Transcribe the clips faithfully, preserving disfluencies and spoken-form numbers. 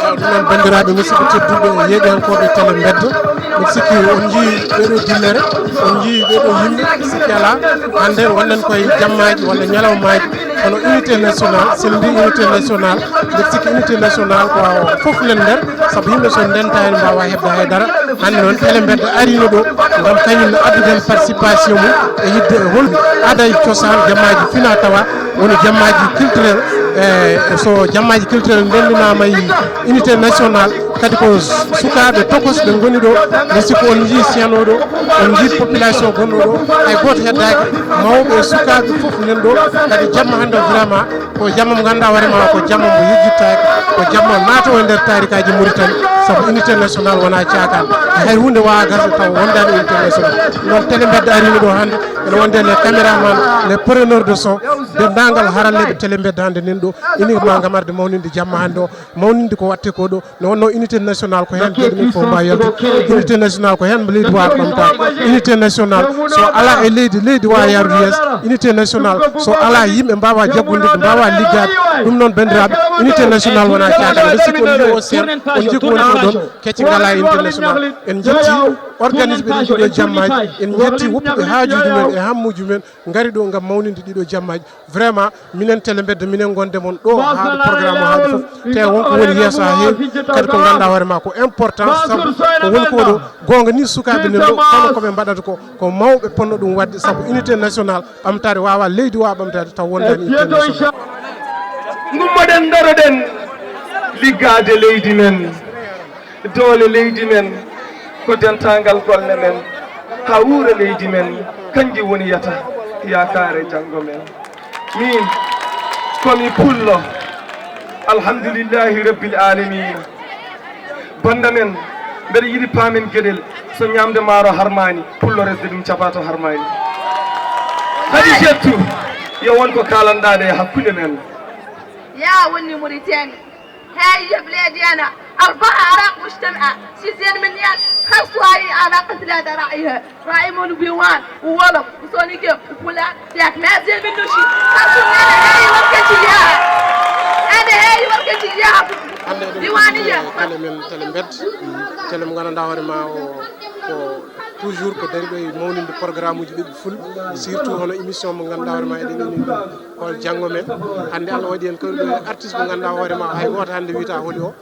Ɗum noon, banndiraaɓe musidɓe tedduɓe, yeeɗiyankooɓe Tele Mbedda, mbiɗa sikki on njii ɓeeɗo dillere, on njii ɓeeɗo yimɓe, sikki alaa, hannde wonɗen koye jammaaji walla ñalawmaaji, kono unité nationale, so en mbii unité nationale, mbiɗa sikki unité nationale ko fof nen nder, sabu yimɓe so ndentaani mbaawa heɓde hay dara. Hannde noon Tele Mbedda ariino ɗo ngam kañum ne addude heen participation mum e yiɗde e hol aada e cosaan, jammaaji fina tawa, woni jammaaji culturel, e so jammaaji culturel ndenndinaama e unité nationale, kadi ko sukaaɓe tokosɓe ngoni ɗo, mi sikku on njii siyano ɗo, on njii population gonɗo ɗo, hay gooto heddaaki, mawɓe e sukaaɓe fof nen ɗo, kadi jamma hannde vraiment ko jamma mo ngannduɗaa hoore ma ko jamma mo yejjittaaki, ko jamma naato e nder taarikaaji Mauritanie, sabu unité nationale wonaa caakaan, hay huunde waawaa gasde taw wondaani unité nationale. Noon Tele Mbedda ariino ɗo hannde, ene wonde les caméramans, les preneurs de son, denndaangal haralleeɓe Tele Mbedda hannde nen ɗo, uniquement ngam arde mawninde jamma hannde o, mawninde ko waɗte ko ɗo, nde wonno unité nationale ko heen geɗe men fof mbawi yaltude. Unité nationale ko heen leydi wawa ɓamtaade. Unité nationale so ala e leydi, leydi wawa yarude yeeso. Unité nationale so ala yimɓe mbawa jaggude, mbawa liggade. Ɗum noon banndiraaɓe, unité nationale wona caagal. Mbe sikki on jii o seen, on jii ko woni ko ɗon, kecce ngala e unité nationale. En jetti organisme ɗi ɗiɗo jammaji, en jetti woppuɓe haajuji men e hammuji men, ngari ɗo ngam mawninde ɗiɗo jammaji. Vraiment, minen Tele Mbedda, minen gonde mon ɗo haa ɗo programme o haaɗi fof. Te wonko woni yeeso haa heewi, kadi ko ngannduɗaa hoore ma ko important, sabu ko woni ko ɗo goonga ni sukaaɓe nen ɗo, kono ko ɓe mbaɗata ko, ko mawɓe ponno ɗum waɗde, sabu unité nationale ɓamtaade waawaa, leydi waawaa ɓamtaade taw wondaani unité nationale. Ngummoɗen, daroɗen liggaade leydi men. Doole leydi men ko dentaangal golle men, haa wuura leydi men, kanjum woni yata yaakaare janngo men. Min, ko mi pullo, alhamdulillahi rabbil aalamiina. Bannda men, mbeɗa yiɗi paamen geɗel, so ñaamde maaro harmaani, pullo resde ɗum capato harmaani. Hadi jettu, yo won ko kaalanɗaa ɗe hakkunde men. Yaa woni Mauritanie. هاي بلادي أنا، أربعة أعراق مجتمعة، سيزين من يد، خمس وعي أعراق ثلاثة رأيها، رأي مونو بيوان، وولف، وسوني كيف، وفلان، ياك ما زين منو شي، خمس من أنا هاي وركتي يا، أنا هاي وركتي يا، hannde eɗen ديوانية. Tele men, Tele Mbedda, tele mo ngannduɗaa hoore ma o ko toujours ko dariɗo e mawninde programme uji ɓiɓɓe ful, surtout hono émission mo ngannduɗaa hoore ma eɗen ini ɗum. Hol janngo men, hannde Allah waɗi en kadi ɗo artiste mo ngannduɗaa hoore ma, hay gooto hannde wiyata holi o.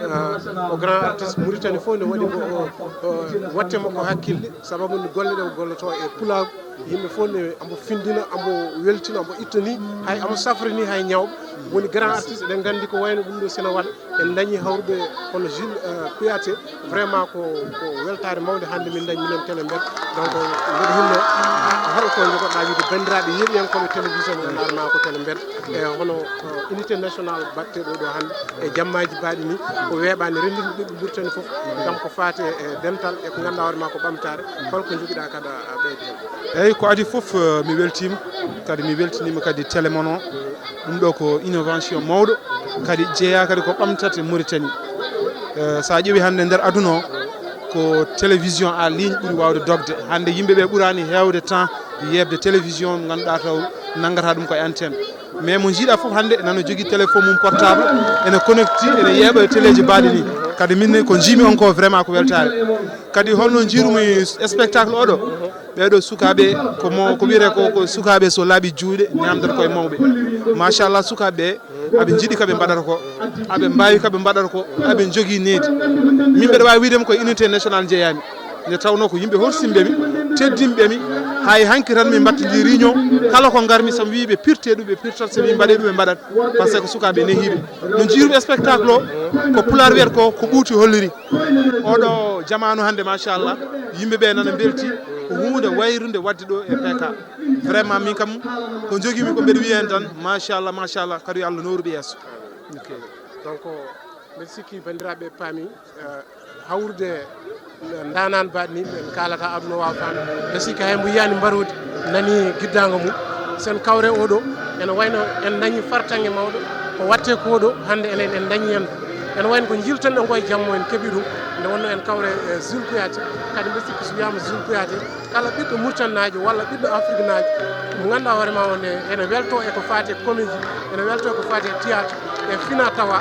Eh, ko grand artiste Mauritanie fof ne waɗi ko, o, o, watte makko hakkille, sababu nde golle ɗe o golloto e pulaagu, yimɓe fof ne ambo findina, ambo weltina, ambo ittani, hay ambo safrini hay ñawɓe. Woni grand artiste, eɗen nganndi ko wayno ɗum ɗo sene waɗa. En dañi hawrude hono Jules, eh, Kouyaté. Vraiment ko, ko weltaare mawnde hannde min dañi minen Tele Mbedda. Donc mbeɗa yinno haɗa ko jogoɗa wiide banndiraaɓe yeeɗiyankooɓe télévision mo ngannduɗaa ma ko Tele Mbedda. E hono, eh, unité nationale baɗteɗo ɗo hannde e jammaaji baaɗi ni, ko weeɓaani renndinde ɓiɓɓe Mauritanie fof, ngam ko faati e dental e ko ngannduɗaa hoore ma ko ɓamtaare, holko njogiɗaa kadi a ɓeyda heen? Eyyi, ko adii fof, eh, mi weltiima, kadi mi weltiniima kadi télé mon o. Ɗum ɗo ko innovation mawɗo, kadi jeyaa kadi ko ɓamtata Mauritanie. Eh, so a ƴeewi hannde nder aduna o, ko télévision en ligne ɓuri waawde dogde. Hannde yimɓe ɓe ɓuraani heewde temps yeeɓde télévision mo ngannduɗaa taw nanngata ɗum ko antenne. Mais mo njiiɗaa fof hannde nana jogii téléphone mum portable, ene connecti, ene yeeɓa e téléji baaɗi ni. Kadi min ne ko njiimi on ko vraiment ko weltaare. Kadi holno njiirumi spectacle oɗo? Ɓeeɗo sukaaɓe ko mo, ko wiyetee ko, ko sukaaɓe so laaɓi juuɗe ñaamdata koye mawɓe. Machallah, sukaaɓe ɓe aɓe njiɗi ka ɓe mbaɗata ko, aɓe mbaawi ka ɓe mbaɗata ko, aɓe njogii needi. Min mbeɗa waawi wiide mi koye unité nationale njeyaami. Nde tawnoo ko yimɓe horsinɓe mi, teddinɓe mi, hay hanki tan min mbattidi réunion, kala ko ngarmi so mi wii ɓe pirtee ɗum, ɓe pirtat, so mi wii mbaɗee ɗum, ɓe mbaɗat. Par ce que ko sukaaɓe nehiiɓe. No njiirumi spectacle o, ko pulaar wiyata ko, ko ɓuuti holliri. Oɗo jamaanu hannde, machallah, yimɓe ɓe nana mbelti, ko huunde wayrunde waɗde ɗo e P K. Vraiment, min kam, ko njogiimi ko mbeɗa wiya heen tan, machallah, machallah, kadi yo Allah nooru ɓe yeeso. Ok. Donc, mbeɗa sikki banndiraaɓe paami, eh, hawrude ndaanaan baaɗi ni, en kaalata aduna waawa faamde. Mbeɗa sikki hay mbo yiyaani mbaroodi, nani giddaango mum. Sen kawre oɗo, ene wayno en dañi fartaŋŋe mawɗo, ko watte ko ɗo, hannde enen en dañi heen. Ene wayno ko jiltanɗen ko e jamma en keɓi ɗum, nde wonno en kawre, eh, Jules Kouyaté. Kadi mbeɗa sikki so wiyaama Jules Kouyaté, kala ɓiɗɗo Muritaninaajo walla ɓiɗɗo Afriknaajo mo ngannduɗaa hoore ma o ne, ene welto e ko faati e comédie, ene welto e ko faati e théâtre, e fina tawa,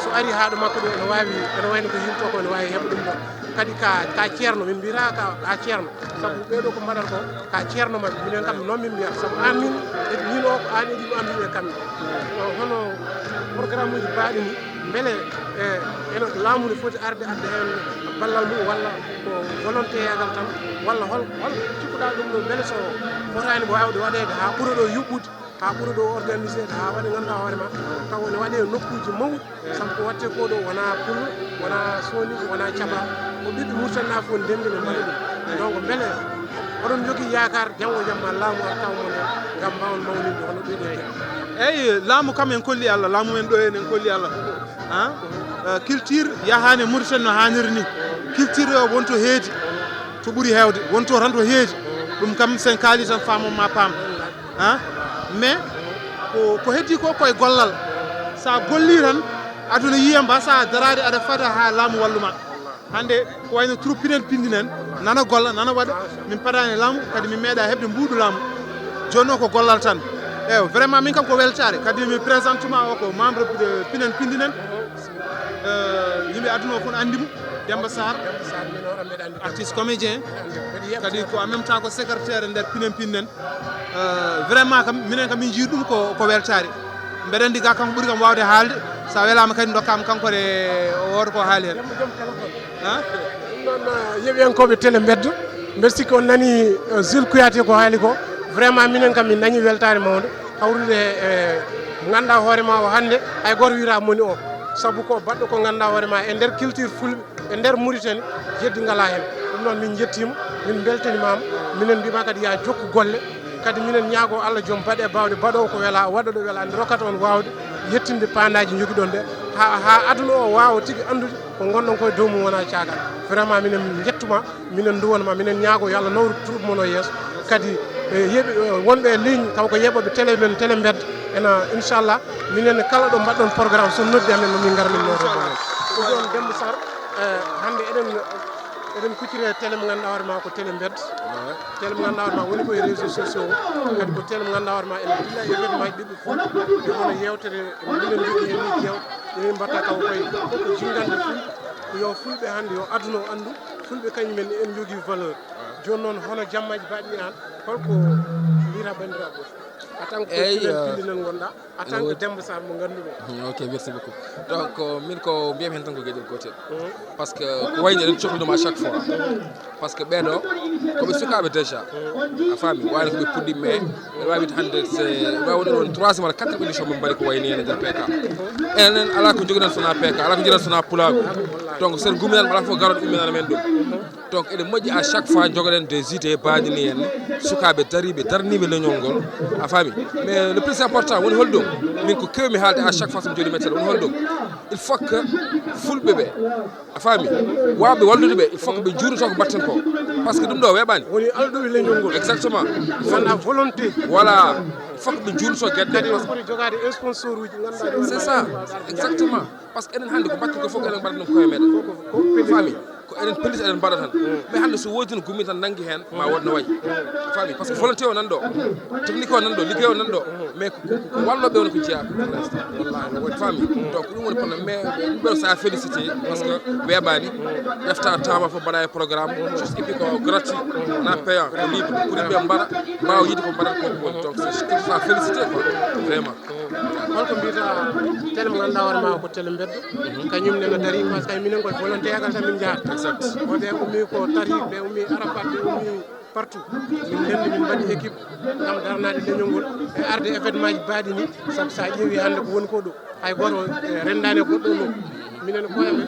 so Ari haa ɗo makko ɗo ene waawi, ene wayno ko yimto ko ene waawi heɓa ɗum ɗo. Kadi ka, ka ceerno, min mbiyata ka, ka ceerno. Sabu ɓee ɗo ko mbaɗata ko, ka ceerno maɓɓe. Minen kam noon min mbiyata. Sabu aan min, e min o, ko aan eɗi mo anndude kamɓe. Hono programme uji baaɗi ni, mbele, e, ene laamu ne foti arde, adda heen ballal mum, walla ko volontéyagal tan, walla hol, hol cikkuɗaa ɗum ɗo, mbele so fotaani waawde waɗeede haa ɓura ɗo yuɓɓude? Haa ɓura ɗo organisé, haa waɗa ngannduɗaa hoore ma, taw ene waɗe e nokkuuji mawɗi, sabu ko waɗte ko ɗo wonaa pullo, wonaa sooniiɓe, wonaa caba. Ko ɓiɓɓe Mauritanie fof ndenndi ɓe mbaɗi ɗum. Donc, mbele oɗon njogii yaakaar janngo e jam ma laamu ar taw mon heen ngam mbaawon mawninde hono ɓee ɗoo jam? Eyi, laamu kam en kolli Allah, laamu men ɗo en, en kolli Allah. Han? Eh, culture yahaani Mauritanie no haaniri ni. Culture o wonto heedi, to ɓuri heewde, wonto tan to heedi. Ɗum kam sen kaali tan faamon ma paam. Han? Mais ko, ko heddi ko koye gollal. Sa golli tan, aduna yiya mba sa daraade aɗa fada haa laamu wallu ma. Hannde ko wayno troupe Pinen Pindinen, nana golla, nana waɗa. Min padaani laamu, kadi min meeɗa heɓde mbuuɗu laamu. Jooni o ko gollal tan. Eewa, vraiment min kam ko weltaare. Kadi mi présente ma o ko membre de Pinen Pindinen. Eh, yimɓe aduna o fof no anndi mo, Demba Sarr, artiste comédien. Kadi ko en même temps ko secrétaire nder Pinen Pindinen. Eh, vraiment kam, minen kam min njii ɗum ko, ko weltaare. Mbeɗa anndi ga kanko ɓuri kam waawde haalde. Sa welaama kadi ndokkaama kanko de o wooda ko haali heen. Han? Ɗum noon, eh, yeeɓiyankooɓe Télé Mbedda, mbeɗa sikki on nani, eh, Jules Kouyaté ko haali ko. Vraiment minen kam min dañi weltaare mawnde. Hawrude e, eh, ngannduɗaa hoore ma o hannde, hay gooto wiyata moni o. Sabu ko baɗɗo ko ngannduɗaa hoore ma e nder culture fulɓe, e nder Mauritanie, jeddi ngalaa heen. Ɗum noon min njettiima, min mbeltanimaama, minen mbiima kadi yo a jokku golle. Kadi minen ñaagoo Allah joom baɗe e baawɗe, baɗoowo ko welaa, waɗa ɗo welaa, nde rokkata on waawde yettinde paandaaji njogiɗon ɗe, haa, haa aduna o waawa tigi anndude ko ngonɗon ko e dow mum wonaa caagal. Vraiment minen njettuma, minen nduwanma, minen ñaagoo yo Allah nawru troupe mon o yeeso. Kadi, eh, yeeɓi, eh, wonɓe e ligne, taw ko yeeɓooɓe télé men, Télé Mbedda, ena, inchallah, minen kala ɗo mbaɗɗon programme, so noddi amen, ma min ngar min nawru ɗum. Ɗum ɗon Demba Sarr, eh, hannde eɗen, eɗen kucciri e télé mo ngannduɗaa hoore ma ko Télé Mbedda. Télé mo ngannduɗaa hoore ma woni ko e réseaux sociaux o. Kadi ko télé mo ngannduɗaa hoore ma ene dilla e événement ji ɓiɓɓe fulɓe. Ɗum wona yeewtere minen njogii heen ni jeewte. Ɗe min mbaɗta taw koye fof ko jinngande fulɓe. Yo fulɓe hannde, yo aduna o anndu, fulɓe kañum en, en njogii valeur. Jooni noon, hono jammaji baɗɗi an, holko mbiyata banndiraaɓe? En tant que Eyi, pillel eh, pillinen ngonɗaa, en tant que Demba Sarr mo ngannduɗaa. Ok, merci beaucoup. Donc, euh, min ko mbiyam heen tan ko geɗel gootel. Par ce que ko wayno eɗen cohli ɗum à chaque fois. Par ce que ɓeeɗo, ko ɓe sukaaɓe déjà. A faami, wayno ko ɓe puɗɗi, mais ɓe waawi hannde, c'est, ɓe waawi woni ɗon troisième walla quatrième édition ɓe mbaɗi ko wayni heen e nder P K. Enen alaa ko njogiɗen so wonaa P K, alaa ko njogiɗen so wonaa pulaagu. Donc, so en ngumminan, alaa fof garoɗo umminana men ɗum. Donc, eɗen moƴƴi à chaque fois njogoɗen des idées baaɗi ni en, sukaaɓe dariiɓe, darniiɓe leñol ngol, a faami? Mais le plus important woni holɗum? Min ko keewmi haalde à chaque fois so mi jooɗii métal, woni holɗum? Il faut que fulɓe ɓe, a faami, waawɓe wallude ɓe, il faut que ɓe njuuroto ko mbaɗten ko. Par ce que ɗum ɗo weeɓaani. Woni alɗuɓe leñol ngol. Exactement. Wona volonté. Voilà. Il faut que ɓe njuuroto gueɗe ɗe. Kadi on poti jogaade sponsor uji, ngannduɗaa. C'est ça. Exactement. Par ce que enen hannde ko mbaɗten ko fof ko enen mbaɗata ɗum koye meɗen. A faami? Ko enen pellit eɗen mbaɗa tan. Mais hannde so woodino gummi tan nanngi heen, ma wood no wayi. A faami? Par ce que volonté o nan ɗo, technique o nan ɗo, liggey o nan ɗo. Mais ko, ko, ko walloɓe woni ko jeyaa. Wallahi, no waɗi. A faami? Donc ɗum woni problème. Mais ɗum ɗo sa félicité, par ce que weeɓaani, ƴefta temps ma fof mbaɗa e programme, juste et puis ko gratuit, wona payant, ko libre, pour yimɓe mbaɗa, mbaawa yiide ko mbaɗata ko. Donc c'est tout ça félicité quoi, vraiment. Holko mbiyata télé mo ngannduɗaa hoore ma ko Télé Mbedda? Kañum ne no darii, par ce que minen koye volonté yagal tan min njahata. Exact. Ko ɓe ummi ko Tariq, ɓe ummi Arafat, ɓe ummi partout. Min ndenndi, min mbaɗi équipe ngam darnaade leñol ngol e arde événement ji baaɗi ni, sabu so a ƴeewi hannde ko woni ko ɗo, hay gooto, eh, renndaani e goɗɗo ɗo. Minen koye men,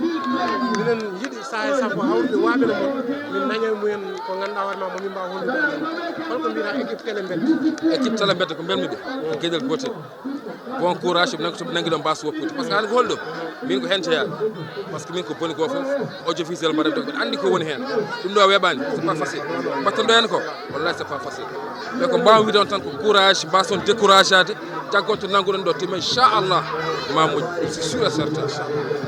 minen njiɗi sahaa e sahaa ko hawrude waaɓe no mon, min daña e mumen ko ngannduɗaa hoore ma mo min mbaawa hollude. Holko mbiyata équipe Télé Mbedda? Équipe Télé Mbedda ko mbelmi ɓe, ko geɗel gootel. Bon courage, ɓe nangi, ɓe nangi ɗo mbaawa woppude. Par ce que hannde ko holɗum? Min ko heen jeyaa. Par ce que min ko boni goo fof, audiovisuel mbaɗen ɗo, mbeɗa anndi ko woni heen. Ɗum ɗo weeɓaani, c'est pas facile. Mbaɗten ɗo heen ko, wallahi c'est pas facile. Mais ko mbaaw wiide on tan ko courage, mbaason décourageade, jaggoto nannguɗen ɗo, tuma inchallah, ma moƴƴu, c'est sûr et certain.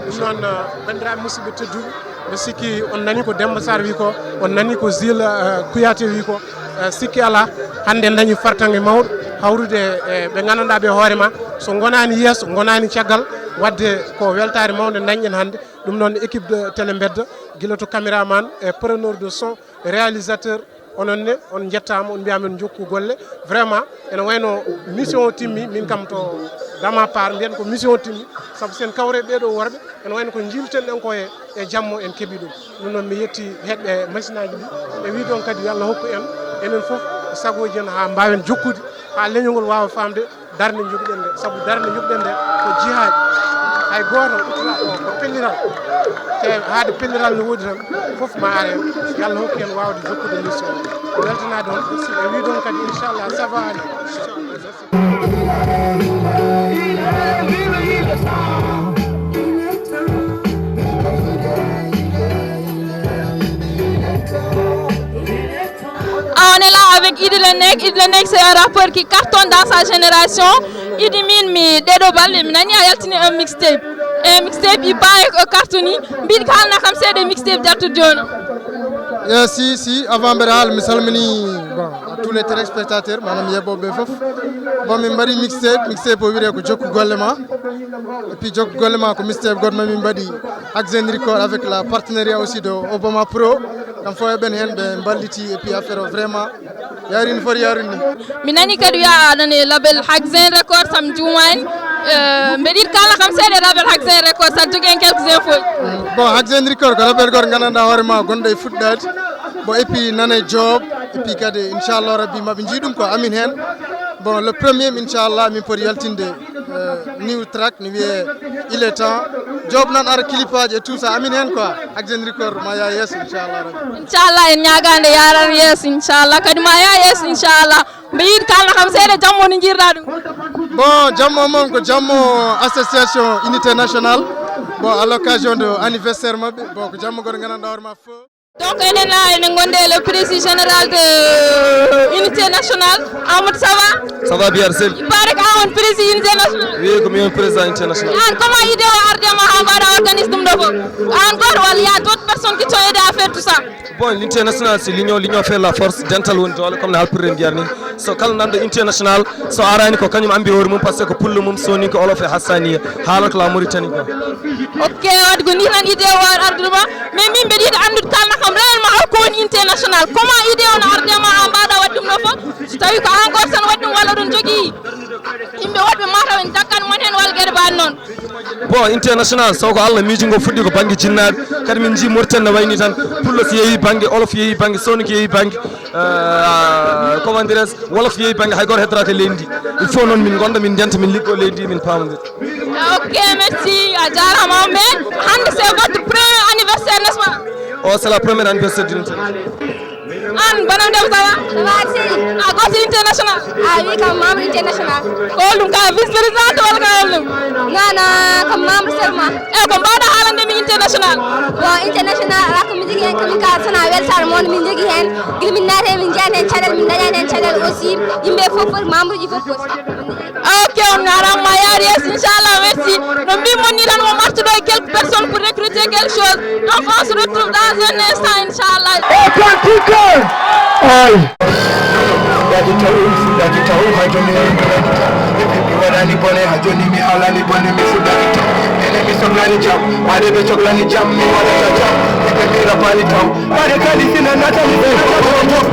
Ɗum noon, banndiraaɓe musidɓe tedduɓe, mbe sikki on nani ko Demba Sarr wi ko, on nani ko Zil, eh, Kouyaté wi ko. Eh, sikki alaa, hannde dañi fartaŋŋe mawɗo, hawrude e ɓe nganndanɗaa ɓe hoore ma, so ngonaani yeeso, ngonaani caggal, Wadde ko weltaare mawnde dañɗen hannde. Ɗum noon, équipe de Télé Mbedda, gila to caméraman e preneur de son, réalisateur, onon ne on njettaama, on mbiyaa men jokku golle. Vraiment, ene wayno mission o timmi, min kam to dama part mbiyen ko mission o timmi, sabu sen kawre ɓeeɗo worɓe, ene wayno ko jiimten ɗen ko e, e jammo en keɓi ɗum. Ɗum noon mi yetti heɓɓe machine aji ɗi, e wiide on kadi yo Allah hokku en, enen fof sagooji en haa mbaawen jokkude, haa leñol ngol waawa faamde darnde njogiɗen nde, sabu darnde njogiɗen nde ko jihaadi. Hay gooto uttata ko, ko pellital. Te haade pellital no woodi tan, fof ma are, yo Allah hokku en waawde jokkude mission o. Weltanaade on, e wiide on kadi, inchallah, ça va aller. Ah, on est là avec Idi le Neg. Idi le Neg, c'est un rappeur qui cartonne dans sa génération. Idi, min mi ɗeɗo balɗe mi nani a yaltini un mixtape. E mixtape i paraît ko cartoni. Mbiɗi ko haalna kam seeɗa e mixtape dartude jooni. Yes, si, si, avant mbeɗa haala, mi salmini, bon, tous les téléspectateurs, maanaam yeɓooɓe fof. Bon, min mbaɗi mixtape, mixtape o wiyetee ko Jokku Golle Ma. Et puis Jokku Golle Ma ko mixtape goto ma min mbaɗi Hackzen Record avec la partenariat aussi de Obama Pro. Kam fof eɓen heen ɓe mballiti et puis affaire o vraiment yaari no foti yaarude ni. Mi nani kadi wiya aɗa e label Hackzen Record, sam juumaani. Eh, mbeɗa yiɗi kaalna kam seeɗa e label Hackzen Record, saɗa jogii en quelques infos. Bon, Hackzen Record ko label goto gandanɗa hoore ma gonɗo e fuɗɗaade. Bon, et puis nana e job, et puis kadi inchallah rabbi maɓe njii ɗum ko amin heen. Bon, le premier inchallah min poti yaltinde euh, new track ne wiyee Il est temps. Job nan ara clip aji et tout ça, amin heen quoi. Hackzen Record ma yaa yeeso inchallah rabbi. Inchallah, en ñaagaande yaarat yeeso inchallah, kadi ma yaa yeeso inchallah. Mbeɗa yiɗi kaalna kam seeɗa jammo no njiirɗa ɗum. Bon, jammo moom ko jammo association Unité Nationale. Bon, à l'occasion de anniversaire maɓɓe, bon, ko jammo goto gandanɗa hoore ma fof. Donc, enen la enen gonde le président général de Unité Nationale, Amadou, ça va? Ça va bien, Sel. Il paraît que an woni président Unité Nationale. Oui, ko min woni président Unité Nationale. An, comment idée o ardema ha mbaɗa organise ɗum ɗo fof? An goto walla y a d'autres personnes qui t'ont aidé à faire tout ça? Bon, l'Unité Nationale, c'est l'union, l'union fait la force, dental woni doole, comme no halpirre mbiyata ni. So kala nanɗo Unité Nationale, so arani ko kañum ambi hoore mum, parce que ko pullo mum, soninke, olof e hassaniya, haalata ko la Mauritanie quoi. Ok, wadde ko ni tan idée o wawi ardude ma, mais min mbeɗa yiɗi andude kalna kam réellement holko woni Unité Nationale, comment idée o no arde ma ha mbaɗa wadde ɗum ɗo fof? So tawi ko an goto tan waɗi ɗum walla oɗon jogui yimɓe woɗɓe mataw en jaggan mon hen walla gueɗe mbaɗe noon? Bon, Unité Nationale, so ko Allah miiji ngo fuɗɗi ko banggue jinnaɓe, kadi min jii Mauritanie no wayni tan, pullo so yeehi banggue, olof yeehi banggue, soninke yeehi banggue, euh, comment dirais, wolof yeehi banggue, hay goto heddoraaka e leydi ndi. Il faut noon min gonda, min ndenta, min liggo leydi ndi, min paamodira. Ok, merci, a jarama. Mais hande c'est votre premier anniversaire, n'est-ce pas? Oh, c'est la première anniversaire d'Unité Nationale. An, bonam debbo, ça va? Ça va, Seydi. A goto Unité Nationale? A wi kam membre Unité Nationale. Ko holɗum ka vice présidente walla ka holɗum? Non, non, comme membre seulement. E ko mbawɗa haalande mi Unité Nationale? Bon, Unité Nationale ala ko mi jogui hen, komin ka sona weltare mawde min jogui hen. Guila min naati hen min jiyani hen caɗele, min dañani hen caɗele aussi. Yimɓe foof foti, membre uji foof foti. Ok, on jarama, yaari yeeso, inchallah, merci. No mbimon ni tan, on artuɗo e quelques personnes pour recruter quelque chose. Donc on se retrouve dans un instant, inchallah. Authentique. Ay. Fuɗɗaaki taw, fuɗɗaaki taw, ha joni mi fuɗɗaaki taw. Mi, mi, mi waɗani bone, ha joni mi haalani bone, mi fuɗɗaaki taw. Ene mi sohlani jam, waɗe ɓe cohlani jam, mi waɗata jam. Mi, mi, mi raɓɓani taw. Ɓaade kadi sina natani ɓe.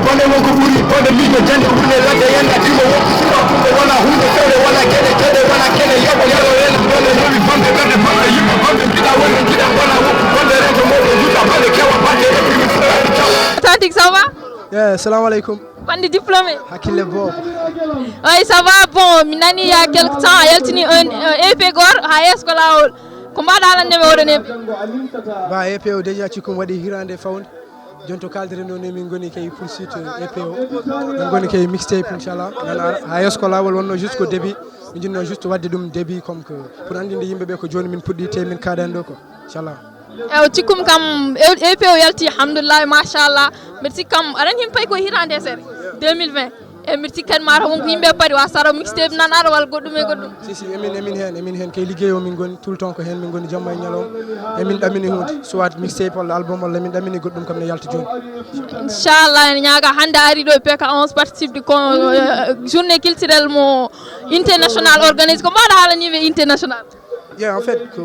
Bone wonko ɓuri bone miijo jande ɓurne ladde yanda dimo wonko suka kungo wona hunde fewde wona geɗe geɗe wona kene yoɓo yalo rena bone heɓi bamde ɓerde bamde yimɓe bamde mbiɗa wonde jiɗa gona wonko bonde rento moɗo juta bande kewa bande eɓi mi fuɗɗani taw. Authentique, ça va? Yeah, salam alaikum. Bande diplômé. Hakkille boobo. Oui, ça va, bon, mi nani il y a quelque temps a yaltini un euh, E P goto ha yeeso ko lawol. Ko mbaɗa haalande mi oɗon E P? Ba E P o déjà cikkum waɗi hirande fawnde. Joni to kalderen ɗo ni min goni kay poursuite E P o. Min goni kay mixtape inchallah. Nana ha yeeso ko lawol wonno juste ko début. Min jinno juste wadde ɗum début comme que pour andinde yimɓeɓe ko joni min puɗɗi te min kaɗani ɗo ko inchallah. Ew cikkum kam E P o yalti alhamdulillah machallah. Mbeɗa sikki kam aɗa andi himɓe payi ko hirande seeɗa deux mille vingt. E mbiɗa sikki kadi mataw wonko yimɓe paɗi wa sara mixtape nan ara walla goɗɗum e goɗɗum. Si si emin emin heen emin heen kay liggey o min ngoni tout le temps ko heen min ngoni jamma e ñalawma. Emin ɗamini hunde soit mixtape walla album walla min ɗamini goɗɗum kam ne yalta jooni. Inchallah ene ñaaga hannde a ari ɗo e P K onze participe de con journée culturelle mo international organise ko mbaɗa haalaniɓe international. Yeah, en fait, ko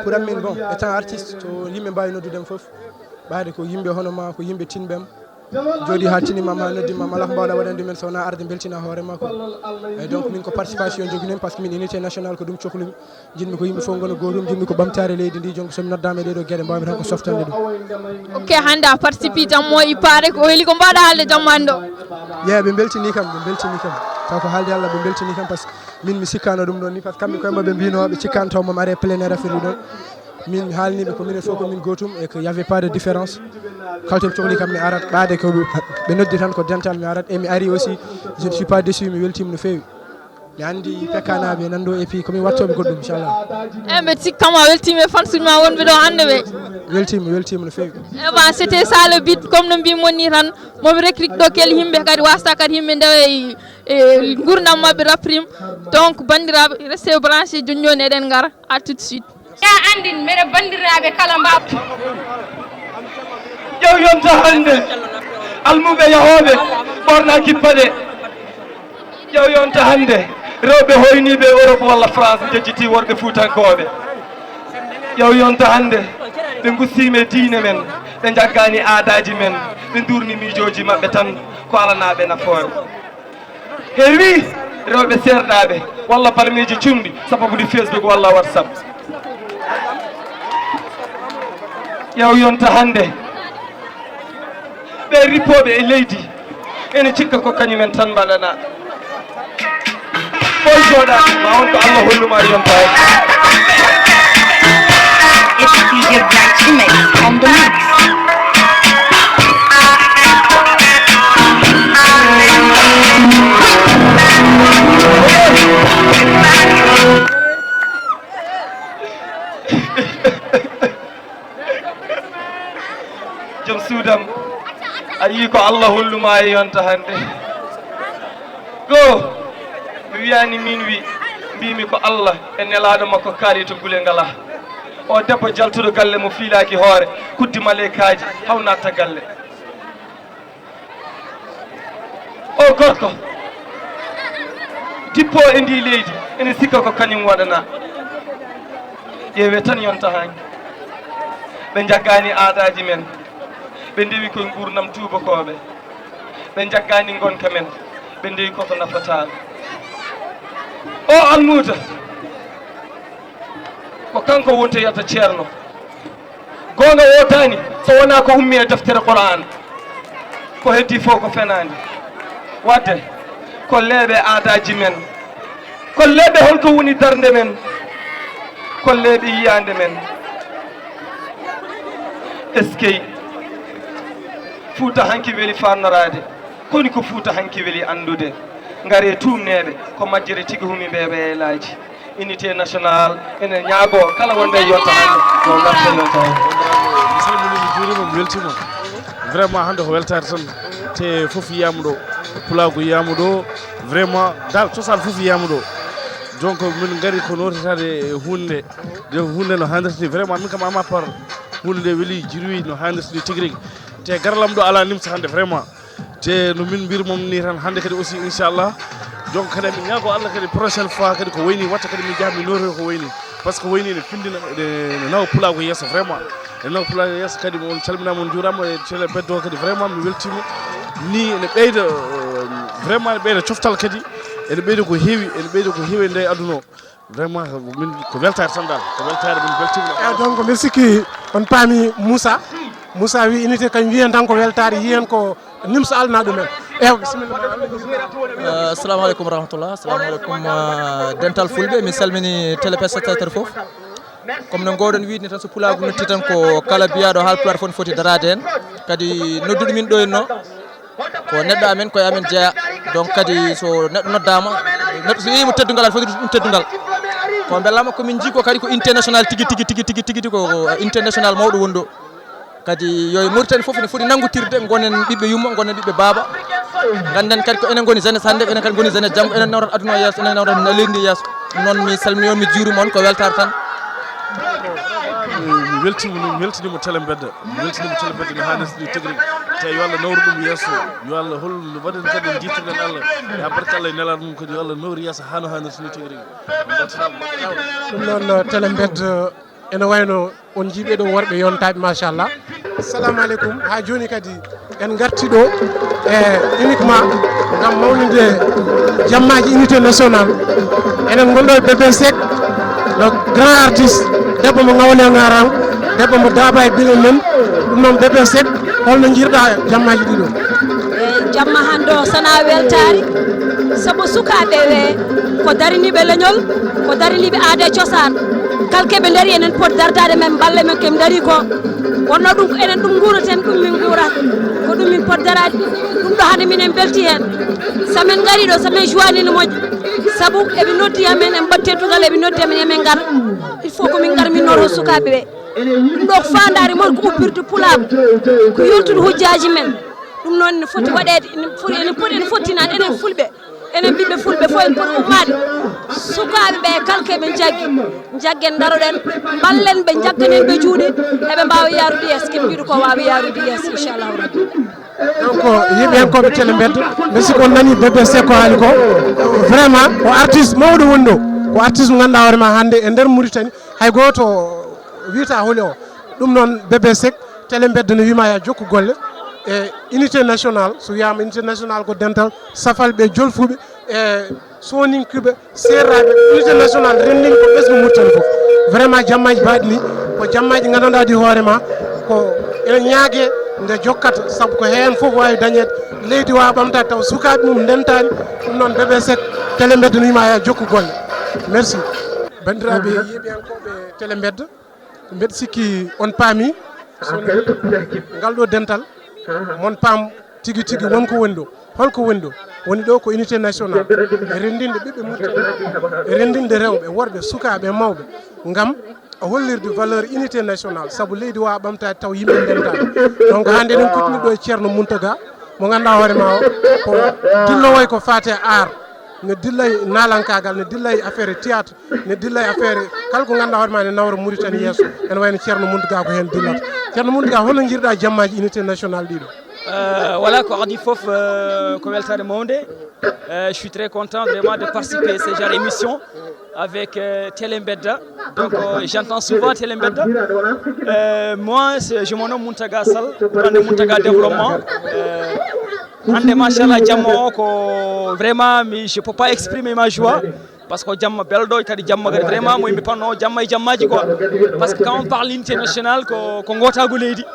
pour amin, bon, étant artiste, to yimɓe mbaawi noddude am fof, ɓaade ko yimɓe hono ma, ko yimɓe tinɓe am. Jooɗi haa tinimam, haa noddimam, alaa ko mbaawɗa waɗande men so wonaa arde mbeltina hoore ma ko. Eyi, donc, min ko participation njoginoomi, par ce que min unité nationale ko ɗum cohlumi. Njiɗmi ko yimɓe fof ngona gootum, njiɗmi ko ɓamtaare leydi ndi, donc so mi noddaama e ɗee ɗoo geɗe, mbaawmi tan ko softande ɗum. Ok, hannde a participe jammo i paare ko heli ko mbaawɗa haalde jammo hannde o? Yeeya, ɓe mbeltini kam, ɓe mbeltini kam. Taw ko haalde Allah, ɓe mbeltini kam, par ce que min mi sikkaano ɗum ɗon ni, par ce que kamɓe koye maɓɓe mbino ɓe cikkaano taw mom are plein air affaire ɗon. Min mi haalni ɓe ko minen fof ko min gootum et que y avait pas de différence. Kala to ɓe cohli kam mi arat, ɓaade ko ɓe noddi tan ko dental mi arat, et mi ari aussi, je ne suis pas déçu, mi weltima no feewi. Mi anndi pekkanaaɓe nan ɗo et puis ko min wattooɓe goɗɗum, inchallah. E ɓe cikkama weltima e fansuji ma wonɓe ɗo hannde ɓe? Weltima, weltima no feewi. E ben, c'était ça le but, comme no mbimon ni tan, moɓe recrute ɗo kel yimɓe kadi wasta kadi yimɓe ndewa e, e gurdam maɓɓe rapprima. Donc banndiraaɓe, restez branchés, jooni jooni eɗen ngara, à tout de suite. Ya anndin meɗe banndiraaɓe kala mbaw. Ƴeew yonta hannde almuɓe yahooɓe ɓornaaki paɗe. Ƴeew yonta hannde rewɓe hoyniiɓe Europe walla France njejjiti worɓe fuutankooɓe. Ƴeew yonta hannde ɓe ngussiima e diine men, ɓe njaggaani aadaaji men, ɓe nduurni miijooji maɓɓe tan ko alanaaɓe nafoore. Heewi rewɓe seerɗaaɓe walla barmeeji cumɗi sababude Facebook walla WhatsApp. Ƴeew yonta hannde ɓe rippooɓe e leydi ene cikka ko kañumen tan mbaɗana. Ɓoy jooɗaade ma won ko Allah holluma yontaade. It's D J Black Image on the mix. Joom suudam, a yii ko Allah holluma e yonta hannde. Goo, mi wiyaani miin wi, mbimi ko Allah e nelaaɗo makko kaari to gule ngala. O debbo jaltuɗo galle mo fiilaaki hoore, kuddi maleykaaji, haw natta galle. O gorko dippo e ndi leydi, ene sikka ko kañum waɗana. Ƴeewe tan yonta hanki. Ɓe njaggaani aadaaji men, ɓe ndewi koye nguurndam tuubakooɓe. Ɓe njaggaani ngonka men, ɓe ndewi koko nafataa. O almuuda, ko kanko wontoyata ceerno. Goonga wootaani so wonaa ko ummi e deftere Qur'aan. Ko heddii fof ko fenaande. Waɗde, ko leeɓe aadaaji men. Ko leeɓe holko woni darnde men. Ko leeɓe yiyaande men. Eskey. Fuuta hanki weli faannoraade. Koni ko Fuuta hanki weli anndude. Ngare tuumneeɓe ko majjere tigi humi mbeeɓe e laaji. Unité nationale ene ñaagoo kala wonɓe e yonta hannde yo ngarta yonta hannde. Mi salmini, mi juurima, mi weltima. Vraiment hannde ko weltaare tan. Te fof yiyama ɗo, pulaagu yiyama ɗo. Vraiment dal cosaan fof yiyama ɗo. Donc min ngari ko notitade e hunde nde. Nde hunde no hannirta ni. Vraiment min kam ama par hunde nde weli, jirwi no hannirta ni tigi rigi. Te garalam ɗo ala nimsa hannde vraiment. Te no min mbiri mom ni tan hannde kadi aussi inchallah. Donc kadi min ñaago Allah kadi prochaine fois kadi ko wayni watta kadi min jaha min notoyo ko wayni. Par ce que wayni ene findina, ene, ene nawa pulaagu yeeso vraiment. Ene nawa pulaagu yeeso kadi on calminama, on juurama e télé Beddo kadi vraiment mi weltima. Ni ene ɓeyda, euh, vraiment ene ɓeyda coftal kadi. Ene ɓeyda ko heewi, ene ɓeyda ko heewi e nde aduna o. Vraiment min ko weltaare tan dal, ko weltaare min beltima. Eyi, donc mbiɗa sikki on paami Moussa. Moussa wi unité kañum wiyen tan ko weltaare, yiyen ko nimsa alna ɗumen. Ewa, bisimilla. Eh, assalamu aleykum wa rahmatullah. Assalamu aleykum, eh, dental fulɓe. Mi salmini téléspectateur fof. Comme no ngoɗon wiide tan, so pulaagu notti tan ko kala biyaɗo haalpulaar fof ne foti daraade heen. Kadi nodduɗo min ɗo henno ko neɗɗo amen, koye amen jeeya. Donc kadi so neɗɗo noddaama, neɗɗo so yeeyima teddungal, aɗa foti ɗum teddungal. Ko mbelama ko min njii ko kadi ko unité nationale tigi, tigi, tigi, tigi, tigi, ko unité nationale mawɗo woni ɗo. Kadi yo e Mauritanie fof ene foti nanngotirde, ngonen ɓiɓɓe yumma, ngonen ɓiɓɓe baaba. Ngannden kadi ko enen ngoni jeunesse hannde, ko enen kadi ngoni jeunesse janngo, enen nawrata aduna o yeeso, enen nawrata leydi ndi yeeso. Noon mi salmini on, mi juurima on, ko weltaare tan. Mi weltima, mi weltanima télé Mbedda. Mi weltanima télé Mbedda no hannirta ni tigi rigi. Tawi yo Allah nawru ɗum yeeso, yo Allah hol waɗen kadi en jittuɗen Allah. Ya barka Allah e nelaɗo mum kadi yo Allah nawru yeeso hano hano sini tigi rigi. Ɗum noon, tele mbed, ene wayno on njiiɓe ɗo worɓe yontaaɓe, machallah. Assalamu aleykum. Ha jooni kadi en ngarti ɗo e uniquement ngam mawninde jammaaji unité nationale. Enen ngonɗo e Bébé Seck, le grand artiste, debbo mo Ngawle Ngaran, debbo mo Daaba e Bile Men. Ɗum noon, Bébé Seck, holno njirɗa jammaaji ɗiɗo? E jamma hannde o, sana weltaari, sabu sukaaɓe ɓe ko dariniiɓe leñol, ko dariniiɓe aada e cosaan. Kala ke ɓe ndari, enen poti dardaade men, mballe men ke ɓe ndari ko. Wonno ɗum ko enen ɗum nguuraten, ɗum min nguurata. Ko ɗum min poti daraade. Ɗum ɗo hannde minen mbelti heen. So min ngari ɗo, so min joini no moƴƴi. Sabu eɓe noddi amen, en mbaɗ teddungal, eɓe noddi amen, emin ngara. Il faut ko min ngar min noro sukaaɓe ɓe. Ɗum ɗo ko faandaare mon ko ubbirde pulaagu, ko yoltude hujjaaji men. Ɗum noon ne foti waɗeede, ene foti, ene foti, ene fottinaade enen fulɓe, enen ɓiɓɓe fulɓe fof en poti ummaade. Sukaaɓe ɓe kala ko ɓe njaggi, njaggen ndaroɗen, mballen ɓe, njagganen ɓe juuɗe, eɓe mbaawa yaarude yeeso, ko ɓe mbiɗo ko waawa yaarude yeeso, inchallahu rabbi. Donc, yimɓe hen koɓe tele mbedda, mbi sikki on nani Bébé Seck ko haali ko. Vraiment, ko artiste mawɗo woni ɗo. Ko artiste mo ngannduɗaa hoore ma hannde e nder Mauritanie, hay gooto wiyata holi o. Ɗum noon, Bébé Seck, tele mbedda no wiima ya jokku golle. E unité nationale, so wiyama unité nationale ko dental safalɓe, jolfuɓe, e soninkiɓe, seeraaɓe, unité nationale renndin ko ɓesngu Mauritanie fof. Vraiment, jammaaji mbaɗi ni, ko jammaaji nganndanɗaa ɗi hoore ma, ko ene ñaage nde jokkata, sabu ko heen fof waawi dañeede. Leydi waawa ɓamtaade taw sukaaɓe mum ndentaani. Ɗum noon, Bébé Seck, tele mbedda no wiima ya jokku golle. Merci. Banndiraaɓe yiiɓe hen koɓe tele mbedda, mbeɗa sikki on paami so ngal ɗo dental, mon paam tigi tigi won ko woni ɗo. Holko woni ɗo? Woni ɗo ko unité nationale, e renndinde ɓiɓɓe Mauritanie, e renndinde rewɓe, worɓe, sukaaɓe, mawɓe, ngam hollirde valeur unité nationale, sabu leydi waawa ɓamtaade taw yimɓe ndentaani. Donc, hannde eɗen kuccini ɗo e Ceerno Muntaga, mo ngannduɗaa hoore ma o, ko dillowo e ko faati e art, ne dilla e naalankaagal, ne dilla e affaire théâtre, ne dilla e affaire kala ko ngannduɗaa hoore ma ne nawra Mauritanie yeeso. Ene wayno Ceerno Muntaga ko heen dillata. Ceerno Muntaga, hono njirɗa jammaaji unité nationale ɗiɗo? Euh, voilà, ko adii fof, euh, ko weltaare mawnde. Euh, je suis très content vraiment de participer à ce genre d'émission avec, euh, Télé Mbedda. Donc, euh, j'entends souvent Télé Mbedda. Euh, moi, c'est, je me nomme Muntaga Sall, ɓe mbiya Muntaga Développement. Euh, hannde, machallah, jamma o ko vraiment, mi, je peux pas exprimer ma joie. Parce que ko jamma belɗo, kadi jamma kadi vraiment mo yimɓe panno, jamma e jammaaji quoi. Parce que quand on parle unité nationale, ko, ko ngootaagu leydi.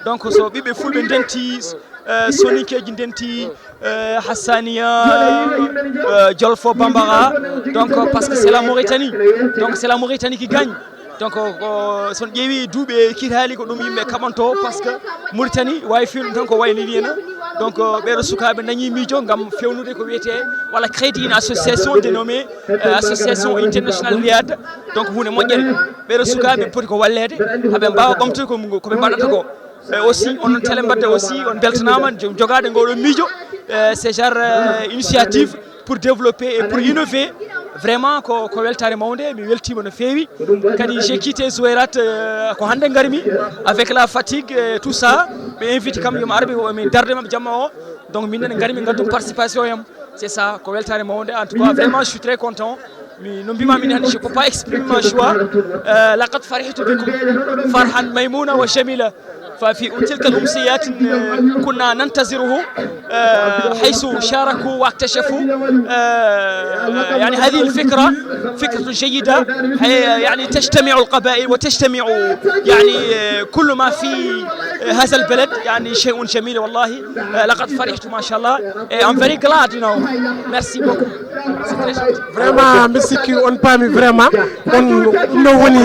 Donc, so ɓiɓɓe fulɓe ndenti, euh, soninkeeji ndenti, euh, Hassaniya, euh, Jolfo, Bambara. Donc, parce que c'est la Mauritanie. Donc, c'est la Mauritanie qui gagne. Donc, ko, so on ƴeewi duuɓi e kiitaali, ko ɗum yimɓe kaɓanto, parce que Mauritanie waawi fiynude tan ko wayni ni henna. Donc, euh, ɓeeɗo sukaaɓe dañi miijo ngam fewnude ko wiyetee, walla créer une association dénommée, euh, Association Internationale Riyad. Donc, huunde moƴƴere. Ɓeeɗo sukaaɓe poti ko walleede, haɓe mbaawa ɓamtude ko, ko ɓe mbaɗata ko. E aussi, onon Télé Mbedda aussi, on mbeltanaama, jo-, jogaade ngoɗo miijo, euh, ce genre, euh, initiative pour développer et pour innover. Vraiment, ko, ko weltaare mawnde, mi weltiima no feewi. Kadi, j'ai quitté Zouérate, euh, ko hannde ngarmi, avec la fatigue et tout ça. Ɓe invite kam, yo mi ar, ɓe, min darde maɓɓe jamma o. Donc, minen ngarmi, ngaddu participation am. C'est ça, ko weltaare mawnde. En tout cas, vraiment, je suis très content. Mi, no mbima min hannde, je peux pas exprimer ma joie. Euh, لقد فرحت بكم فرحا ميمونا وجميلا. ففي تلك الأمسيات، آه، كنا ننتظره، آه، حيث شاركوا واكتشفوا، آه، يعني هذه الفكرة فكرة جيدة، هي يعني تجتمع القبائل وتجتمع يعني، آه، كل ما في، آه، هذا البلد، يعني شيء جميل والله. آه، لقد فرحت ما شاء الله. Eh, I'm very glad, you know. Merci beaucoup. C'est très gentil. Vraiment, mbi sikki on paami vraiment. On, ɗum ɗo woni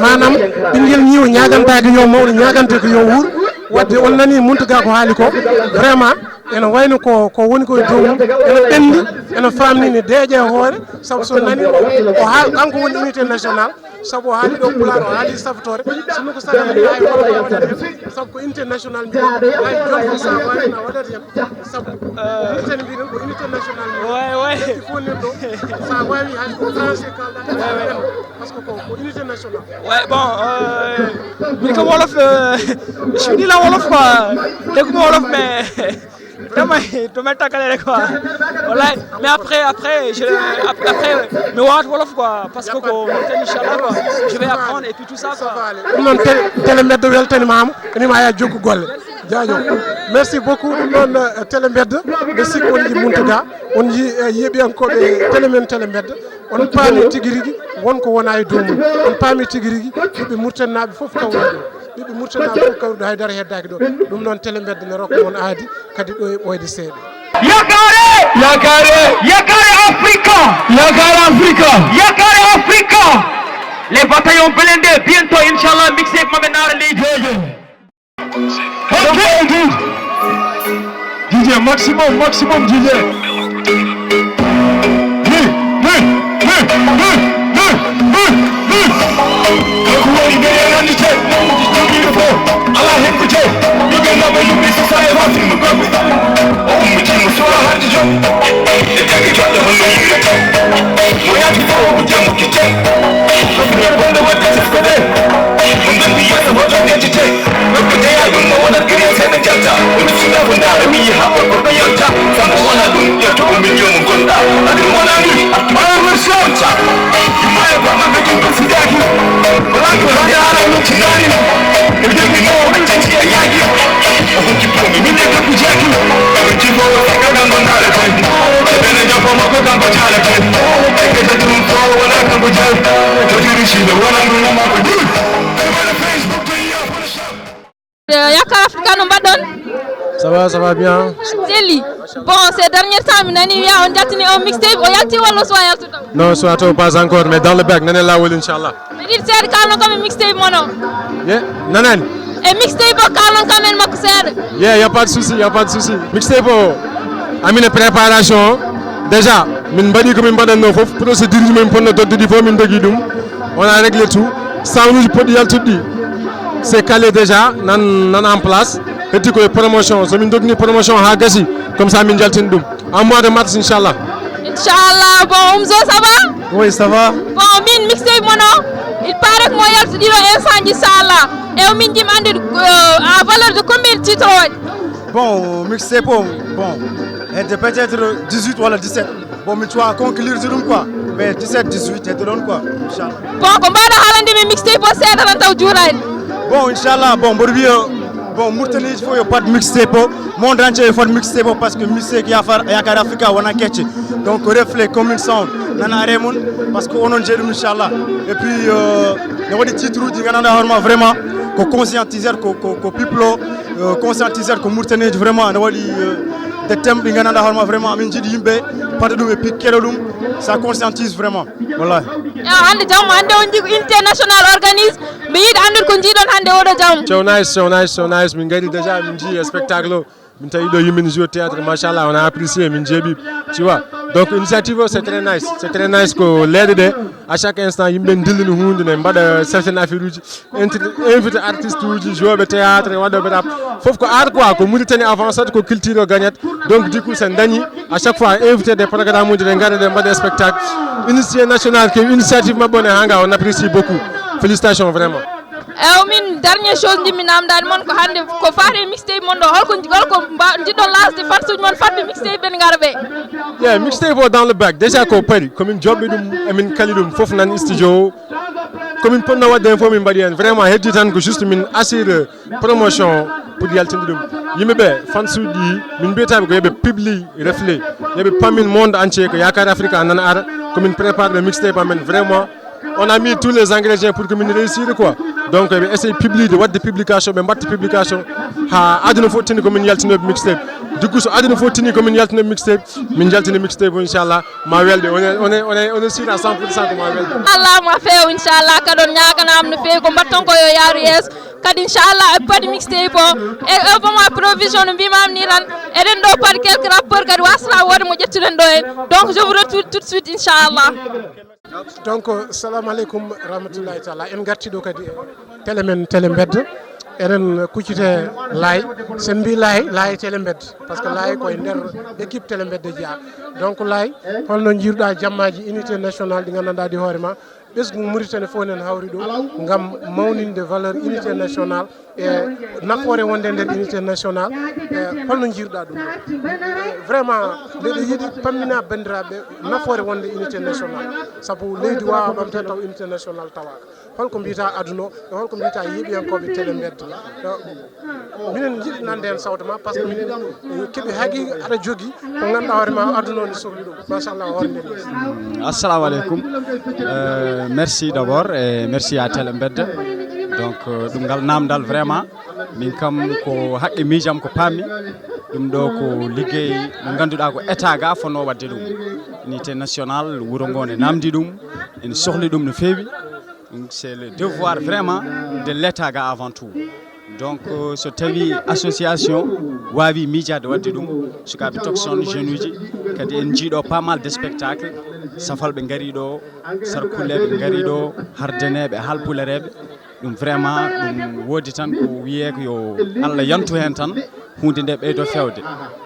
maanaam ɓinngel ñiiwo ñaagantaake yo mawɗo, ñaagante ko yo wuur. Wadde on nani Muntaga ko haali ko. Vraiment, ene wayno ko, ko woni ko e dow mum. Ene ɓenndi, ene faamni, ne deeƴa e hoore. Sabu so nani o haal, kanko woni unité nationale. Sabu o haali ɗo pulaar, o haali saftoore. Sinno ko saɗa mi hay wala waɗata heen. Sabu ko unité national mbiɗen. Hay jolfo sa wawi na waɗata heen. Sabu Mauritanie mbiɗen ko unité national mbiɗen. Ouais, ouais. Ƴetti fof nen ɗo. Sa wawi hay ko français kalɗa. Parce que ko, ko unité national. Ouais, bon, euh, min ko wolof, euh, je suis nul en wolof quoi. Dégguma wolof, mais damay damay tàggale rek quoi. Wallaay, mais après après je ap- après mi waxaat wolof quoi, parce que ko Mauritanie inchallah quoi, je vais apprendre et puis tout ça quoi. Ɗum noon Télé Télé Mbedda weltanimaama, ene ma yaa jokku golle. Jaajëf. Merci beaucoup. Ɗum noon, euh, Télé Mbedda, mbe sikki on nji Mountaga, on nji, euh, yeeɓiyankooɓe Télé Men Télé Mbedda. On paami tigi rigi won ko wona e dow mum. On paami tigi rigi ɓiɓɓe Muritaninaaɓe fof kawri ɗo. Ɓiɓɓe Muritaninaaɓe fof kawri ɗo, hay dara heddaaki ɗo. Ɗum noon Télé Mbedda ne rokka mon aadi kadi ɗo e ɓooyde seeɗa. Yakare! Yakare! Yakare Afrika! Yakare Afrika! Yakare Afrika! Les bataillons blindés, bientôt, inchallah, mixtape maɓɓe naara leydi. Jojo. Hey, D J! D J, maximum, maximum, D J. Hey, hey, hey, hey, hey, hey, hey. Kanko woni ɓe nandite, jogiiɗo fof, alaa heen ko jeyi. Jogiiɗo ɓe yummi so sa e wasin mo goɗɗo. O ummitiima suwa hannde jom. E jaggi joɗɗo hono yimɓe. Mo yaati fof o jammo kite. Ko ɓe bonde waɗde sisko de. Ɗum ɗon mi yeeso hoto ƴettite. Gorko jeyaa ɗum o wonat giriyateeɓe jalta. O ɗum suuɗa ko ndaara mi yiha gorko ko yalta. Sabu wona ɗum ƴetto o miliyon mo gonɗa. Aɗum wona ni. Ɓaawo mo sewta. Yumma e baba ɓe ɗum ɗon sidaaki. Wala ko hande ara min tinani. E ɗum mi mo waɗa tati a yaaki. O hokki pomi min e debbo jeeki. O jibo o sakka ɗan ɗon ndaara tan. E ɓe ne jafo makko kanko jaala tan. E kete ɗum ko wala kanko jaal. O jiri si ɓe wala ɗum makko ɗum. E wala Facebook to yiya Photoshop. Euh, Yakar Africa, no mbaɗɗon? Ça va, ça va bien. Selli. Bon, ces derniers temps mi nani wiya on jaltini on mixtape, o yalti walla soit yaltuɗo? Non, soit pas encore, mais dans le bac, nene lawol inchallah. Ɓe ɗiɗi seeɗa kalno kam e mixtape mon o. Ye, nanan. E mixtape o kalnon kam en makko seeɗa. Ye, y a pas de souci, y a pas de souci. Mixtape o, amin e préparation. Déjà, min mbaɗi ko min mbaɗatno fof, procédure ji min ponno dogde ɗi fof min dogi ɗum. On a réglé tout. Sound uji poɗɗi yaltude ɗi, c'est calé déjà, nan nan en place. Heddi koye promotion, so min dogni promotion ha gasi, comme ça min jaltin ɗum en mois de mars inchallah. Inchallah. Bon, Omzo, ça va? Oui, ça va. Bon, min mixtape mon o, il paraît que mo yaltuɗi ɗo instant ji, inchallah. E o min jim andude, euh, à valeur de combien de titres o waɗi? Bon, mixtape o, bon, hedde peut-être dix-huit walla dix-sept. Bon, mi cuwa conclure ɗum quoi. Mais dix-sept, dix-huit hedde ɗon quoi, inchallah. Bon, ko mbawɗa haalande min mixtape o seeɗa tan taw juurani? Bon, inchallah, bon, mboɗo wiya, bon, Mauritanie fof yo pat mixtape o, monde entier yo fat mixtape o, parce que mixtape Yakar, Yakar Africa wona kecce. Donc, reflet, commune sound, nana are mon, parce que onon jeeɗum, inchallah. Et puis, euh, ne waɗi titre uji gandanɗa hoorema vraiment ko conscientiser, ko, ko, ko people o, euh, conscientiser ko Mauritanie vraiment ne waɗi, euh, des thèmes ɗi gandanɗa hoorema vraiment amin jiiɗi yimɓe paɗa ɗum et puis keɗa ɗum, ça conscientise vraiment. Wallahi. Ewa, hande jam, hande on jii ko unité national organise. Mi yiɗi andude ko jiiɗon hande oɗo jam. Show nice, show nice, show nice. Min ngari déjà, min jii spectacle o. Min tawi ɗo yimɓe ne joue théâtre, machallah, on a apprécié, min jeeɓi, tu vois. Donc initiative o, c'est très nice, c'est très nice ko leeɗe ɗe, à chaque instant yimɓe ne dillina hunde, ne mbaɗa certaines affaires uji, inter- invité artiste uji, joueɓe théâtre, waɗoɓe rap, fof ko art quoi, ko Mauritanie avancée, ko culture o gagnat. Donc du coup sen dañi à chaque fois invité des programmes uji, ɗe ngara ɗe mbaɗa spectacle. Initié national ke initiative maɓɓe on e hanga, on apprécie beaucoup. Félicitations vraiment. Ew, min dernière chose ndi mi namdani mon ko hande ko faati e mixtape mon ɗo, holko holko mba- jiɗɗon lasde fans uji mon fadde mixtape ɓen ngara ɓe? Yeah, mixtape o dans le bac, déjà ko pari, komin joɓɓi ɗum, emin kali ɗum fof nan studio o. Komin ponno wadde hen fof min mbaɗi hen, vraiment heddi tan ko juste min assure promotion pour yaltinde ɗum. Yimɓe ɓe, fans uji ɗi, min mbiyataɓe ko yoɓe publie reflet, yoɓe pammin monde entier ko Yakar Africa nana ara, komin prépare le mixtape amen vraiment. On a mis tous les ingrédients pour que min réussir quoi. Donc ɓe essaye publide, wadde publication, ɓe mbatta publication ha aduna fof tini ko min yaltinoɓe mixtape. Du coup so aduna fof tini ko min yaltinoɓe mixtape, min jaltini mixtape o inchallah ma welde. On est, on est, on est, on est sûr à cent pour cent ko ma welde. Allah ma feew inchallah, kaɗon ñaganama no feewi, ko mbatton ko yo yaaru yeeso. Kadi inchallah e padi mixtape o e Obama Provision no mbimami ni tan. Eɗen ɗo par quelques rappeurs kadi wasata wonde mo ƴettuɗen ɗo en. Donc je vous retrouve tout de suite, inchallah. Donc, salamu aleykum rahmatullahi taala. En garti ɗo kadi télé men, télé mbedda. Eɗen kuccite Laay. Sen mbi Laay, Laay télé mbedda. Parce que Laay koye nder équipe télé mbedda jeyaa. Donc Laay, holno jiiruɗa jammaji unité nationale ɗi gandanɗa ɗi hoore ma? Ɓesngu Mauritanie fof nen hawri ɗo ngam mawninde valeur unité nationale e nafoore wonde nder unité nationale. E holno jiiruɗa ɗum ɗo? Vraiment, mbeɗa yiɗi pammina banndiraaɓe nafoore wonde unité nationale, sabu leydi wawa ɓamte taw unité nationale tawaka. Holko mbiyata aduna o e holko mbiyata yeeɓiyankooɓe télé mbedda? Minen jiɗi nande heen sawto ma, parce que minen keeɓi haqiiqa aɗa jogii ko ngannduɗaa hoore ma aduna o ne sohli ɗum. Machallah, hoore nden yeeso. Assalamu aleykum. Euh, merci d'abord et merci à Télé Mbedda. Donc euh, ɗum ngal namdal vraiment, min kam ko haqqe miijam ko paammi. Ɗum ɗo ko liggey mo ngannduɗaa ko état ga fonno waɗde ɗum. Unité nationale wuro ngo ne namdi ɗum, ene sohli ɗum no feewi. Donc c'est le devoir vraiment de l'état ga avant tout. Donc euh, so tawi association wawi miijade waɗde ɗum, sukaɓe tokson, jeune uji, kadi en jiiɗo pas mal de spectacle. Safalɓe ngari ɗo, sarkulleɓe ngari ɗo, hardeneɓe, halpulereɓe. Ɗum vraiment ɗum woodi tan ko wiye ko yo Allah yantu hen tan, hunde nde ɓeydo fewde.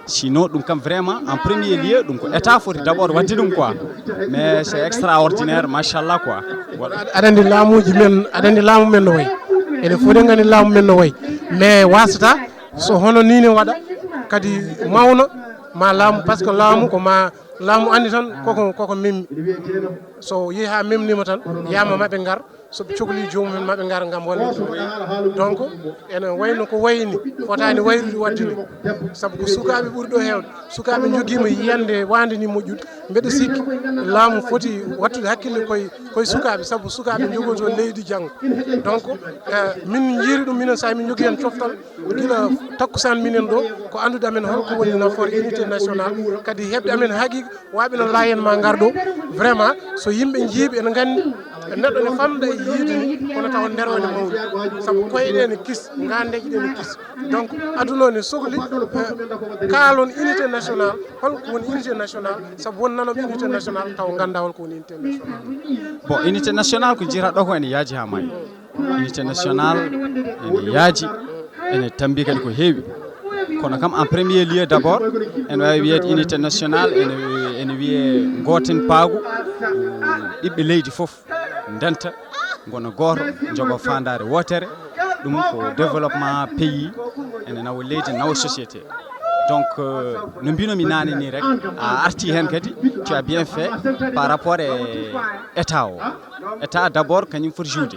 Sinon ɗum kam vraiment en premier lieu ɗum ko état foti d'abord waɗde ɗum quoi. Mais c'est extraordinaire, machallah quoi. Voilà. Aɗa andi laamuji men, aɗa andi laamu men no wayi, ene foti ngani laamu men no wayi, mais wasata so hono ni ne waɗa kadi mawna ma laamu, parce que laamu ko ma laamu andi tan koko koko memmi. So yeehi ha memnima tan, yama maɓe ngar, soɓe cokli jomumen maɓe ngar ngam wallitde. Donc ene wayno ko wayni, fotani wayrude wadde ni, sabu ko sukaɓe ɓuri ɗo hewde. Sukaɓe joguima yiyande wande ni moƴƴude. Mbeɗa sikki laamu foti wattude hakkille koye koye sukaɓe, sabu sukaɓe jogoto leydi janggo. Donc min jiiri ɗum, minen sa min jogui hen coftal gila takkusan minen ɗo, ko andude amen holko woni nafoore unité nationale, kadi hebde amen haqiqa. Waɓe no layen ma ngar ɗo, vraiment so yimɓe jiiɓe ene gandi neɗɗo ne famɗa e yiide ni, kono tawa nder o ne mawni, saabu koyeɗe ne kis, gandeje ɗe ne kis. Donc aduna o ne sokli kaalon unité nationale. Holko woni unité nationale? Saabu won nanom unité nationale taw ganda holko woni unité nationale. Bon, unité nationale ko jiyata ɗo ko ene yaaji ha maayi. Unité nationale ene yaaji, ene tambi kadi ko heewi. Kono kam en premier lieu d'abord ene wawi wiyede unité nationale ene ene wiye goten paagu, ɓiɓɓe leydi fof ndenta, gona gooto, jogo fandare wotere. Ɗum ko développement pays, ene nawa leydi, nawa société. Donc euh, no mbinomi nane ni rek, a arti hen kadi, tu as bien fait par rapport e état o. État d'abord kañum foti joude,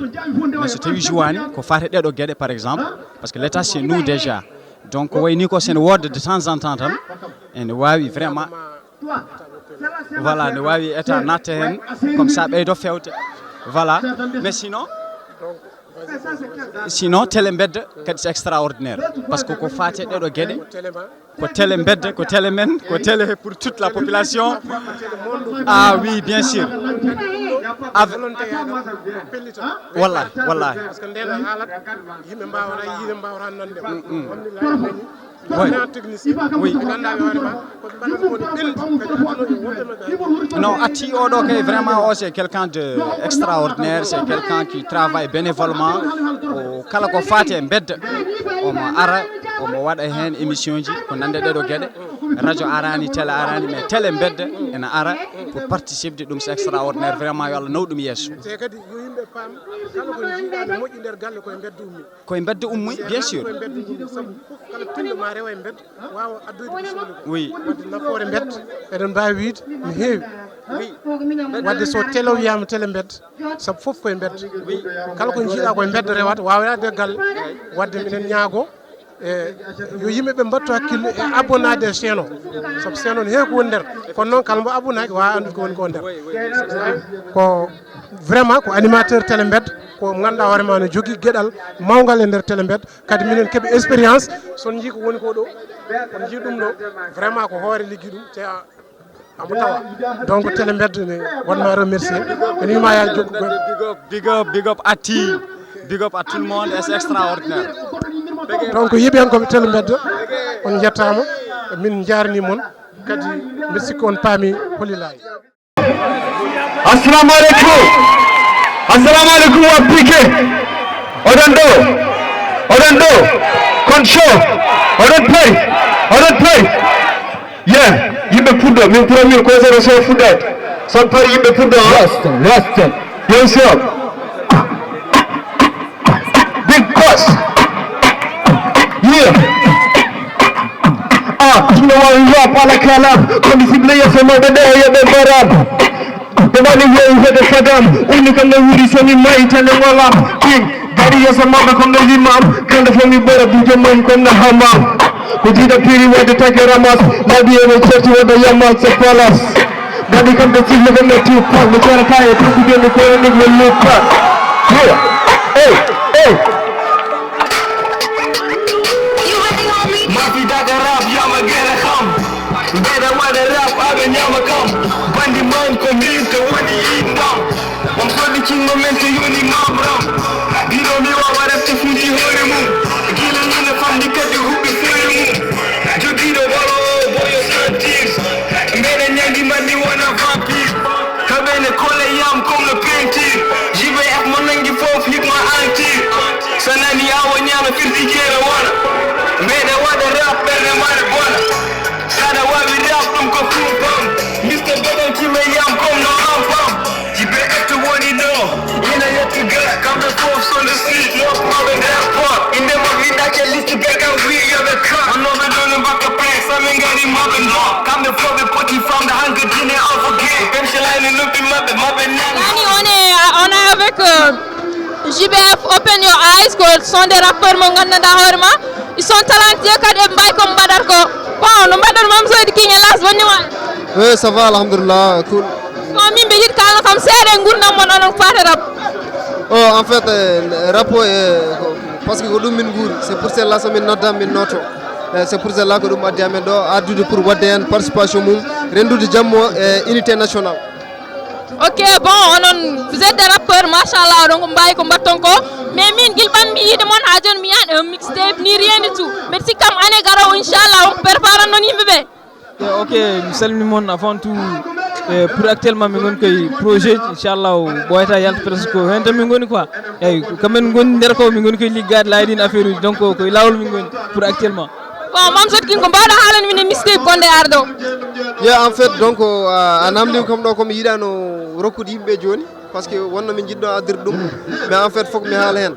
mais so tawi jouwani ko fate ɗeɗo gueɗe par exemple, parce que l'état c'est nous déjà. Donc wayni ko sen wodde de temps en temps tan ene wawi vraiment, voilà, ne wawi état natta hen, comme ça ɓeydo fewde. Voilà. Mais sinon sinon télé mbedda kadi c'est extraordinaire, parce que ko fate ɗeɗo gueɗe, ko télé mbedda, ko télé men, ko télé pour toute la population. Ah oui, bien sûr. Avec... Wallahi, wallahi. Yimɓe mbawata yiide, mbawata nande. Oui. Oui. Non, atti oɗo kay vraiment, o c'est quelqu'un de extraordinaire, c'est quelqu'un qui travaille bénévolement. O kala ko fate mbedda omo ara, omo waɗa hen émission ji ko nande ɗeɗo gueɗe. Radio arani, télé arani, mais télé mbedda ene ara pour participer de ɗum, c'est extraordinaire vraiment, yo Allah naw ɗum yesso. Te kadi yo yimɓe paam, kala ko jiiɗa ne moƴƴi nder galle koye mbedda ummi. Koye mbedda ummi, bien sûr. Koye mbedda ummi, sabu fof kala pinɗo ma rewa e mbedda wawa addoyde ko sohli ko. Oui. Wadde nafoore mbedda eɗen mbawi wiide no heewi. Oui. Wadde so télé wiyama télé mbedda, sabu fof koye mbedda. Kala ko jiiɗa koye mbedda rewata, wawa yaade e galle. Wadde miɗen ñaago e yo yimɓeɓe mbattu hakkille e abonnade e chaîne o, saabu chaîne o ne heewi ko woni nder, kono noon kala mbo abonnaki wawa andude ko woni ko nder. Ko vraiment ko animateur télé mbedda, ko ganduɗa hoore ma ne jogui gueɗal mawgal e nder télé mbedda, kadi minen keeɓi expérience. Son jii ko woni ko ɗo, on jii ɗum ɗo, vraiment ko hoore liggi ɗum te a amo tawa. Donc télé mbedda ne wanma remercier, ene wima ya jokku. Big up, big up, big up atti. Big up à tout le monde, c'est extraordinaire. Donc yeeɓiyankoɓe télé mbedda, on jettama. Min njaarnii mon, kadi mbiɗa sikki on paami holi laawi. Assalamu alaikum. Assalamu alaikum wa P K. Oɗon ɗo. Oɗon ɗo. Kon show. Oɗon pari. Oɗon pari. Yeah. Yimɓe puɗɗo. Min premier conseil so fuɗɗaade. Son pari yimɓe puɗɗo. Rasta, rasta. Yo sir. Big boss. Yeah. Ah, you know what we rap, ala kalam. Komi sible yeso mawɓe ɗo yeɓe mbaram. Ɓe waɗi yewi heɓe sagam. Uni kam no wuri somi mayi tele ngolam. King, dari yeso mawɓe comme no limam. Kande fof mi ɓora bujo mum comme no hamam. Ko jiiɗa piri wadde take ramas. Laabi ene certi wadde yamas e palas. Daɗi kam ɓe sihli ɓe metti pat, mi ceerata e tuggude mi koye ɗum mi luppa. Yeah. Hey, hey. Mafi daga rap yama gere xam. Mbeɗa waɗa rap aɓe ñama kam. Bandi man ko min to woni yindam. On soɗi cingo men to yoni mamram. Dino mi wawa rap to fuji hoore mum. Gila nuna famdi kadi huɓɓi fere mum. Jogiɗo bolo o boyo santir. Mbeɗa ñandi mandi wona vampire. Kamɓe ne kole yam comme no peinture. J B F mo nangi fof hikma antir. So nani awo ñaama firti jeere wona. Mbeɗa waɗa rap ɓerne mare bona. Saɗa wawi rap ɗum ko fumpam. Mister Badan cime yam comme no ampam. J B F to woni ɗo. Ina yettuga kamɓe fof sonde street. Lokoɓe nder port. Inde mo winda ke liste be kam wi yoɓe ka. Wonnoɓe ɗo no mbakka press. Sami ngari maɓe ndo. Kamɓe fof ɓe poti famde hanko dine alpha game. Ɓen selani noppi maɓɓe maɓɓe nani. Nani on est, on est avec euh, J B F Open Your Eyes, ko sont des rappeurs mo gandanɗa hoore ma. Ils sont talentueux kadi ɓe mbawi ko mbaɗata ko. Bon, no mbaɗɗon Mame Seydi King, hélas, bonni wala? Oui, ça va, alhamdulillah, cool. Bon, min ɓe yiɗi kalno kam seeɗa e gurdam mon onon fate rap. Oh, en fait, euh, rap, euh, parce que ko ɗum min nguuri, c'est pour cela so min nodda min noto. Euh, c'est pour cela ko ɗum addi amen ɗo, addude pour wadde hen participation mum, rendude jammo e unité nationale. Ok, bon, onon, vous êtes des rappeurs, machallah, donc mbawi ko mbatton ko. Mais min gila ɓammi yiide mon ha joni mi yiyan un mixtape ni rien du tout. Mbeɗa sikki kam année garowo inchallah on préparan non yimɓe ɓe. Eh, ok, mi salmini mon avant tout. Eh, pour actuellement min ngoni koye projet, inchallah o ɓooyata yalta presque ko hen tan min ngoni quoi. Eyyi, ko kamen ngoni nder ko min ngoni koye liggade laawi ɗin affaire uji, donc ko e lawol min ngoni pour actuellement. Bon, Mame Seydi King, ko mbawɗa haalande min e mixtape gonɗo e arde o? Yeah, en fait, donc, euh, a namdima kam ɗo komi yiɗano rokkude yimɓe joni, parce que wonno min jiɗɗo addirde ɗum, mais en fait fof mi haala hen.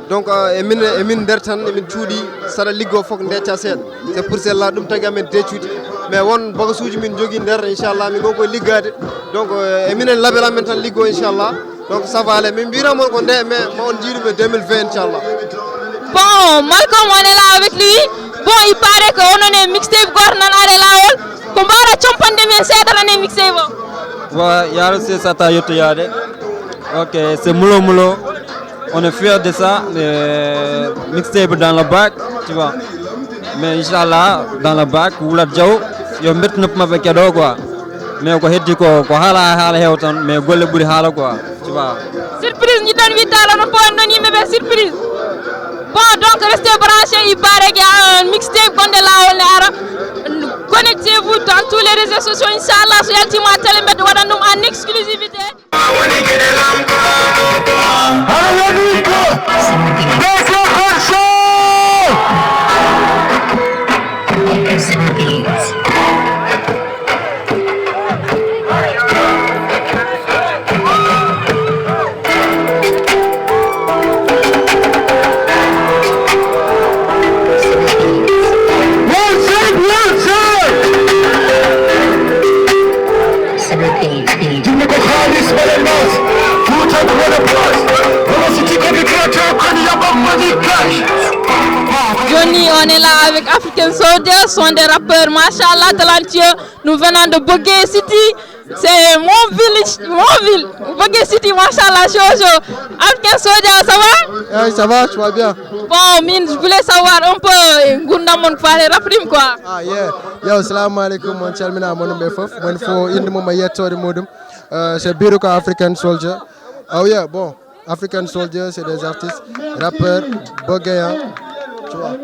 Donc euh, emin emin nder tan emin cuuɗi, saɗa liggo fof ndecca seeɗa. C'est pour cela ɗum tagi amen deccude, mais won bagasuji min jogui nder inchallah, min goni koye liggade. Donc euh, eminen label amen tan liggo inchallah. Donc ça va aller, min mbiramo ko nde, mais ma on jiiɗum e deux mille vingt inchallah. Bon, Malcolm, on est là avec lui. Bon, il paraît que on est mixtape goto nan are lawol. Ko mbawɗa compande min seeɗa tan e mixtape o? Wa yaro se sata yottoyade. Ok, c'est Mulo Mulo. On est fiers de ça. Euh, mixtape dans le bac, tu vois. Mais inchallah, dans le bac, wulat jaw, yo mbettu noppi maɓɓe keɗo quoi. Mais ko heddi ko, ko haala haala heewa tan, mais golle ɓuri haala quoi, tu vois. Surprise, jiɗɗon wittaala non, powan non yimɓe ɓe surprise. Bon, donc restez branchés, il paraît qu'il y a un mixtape gonɗo lawol ne ara. Connectez-vous dans tous les réseaux sociaux, inchallah, so yaltima télé mbeddo waɗan ɗum en exclusivité. Alaladika, Dr. Show! One side, one side! Jungo ko xaalis wala noos. Fuuta ko wala poos. Wala si tiko bi créateur ko ni yabam mani cash. Johnny, on est là avec African Soldier, sont des rappeurs, machallah, talentueux. Nous venons de Bogué City. C'est mon village, mon ville. Bogué City, machallah, chaud, chaud. African Soldier, ça va? Eh, ça va, tu vas bien? Bon, min, je voulais savoir un peu, eh, gurdam mon fare rap ɗum quoi. Ah, yeah. Yo, salamu alaikum, mon calmina mon ɓe fof. Mon fo inde mum e yettoode muɗum. Euh, c'est Biruka African Soldier. Oh yeah, bon, African Soldier, c'est des artistes, rappeurs, boguéens, tu vois.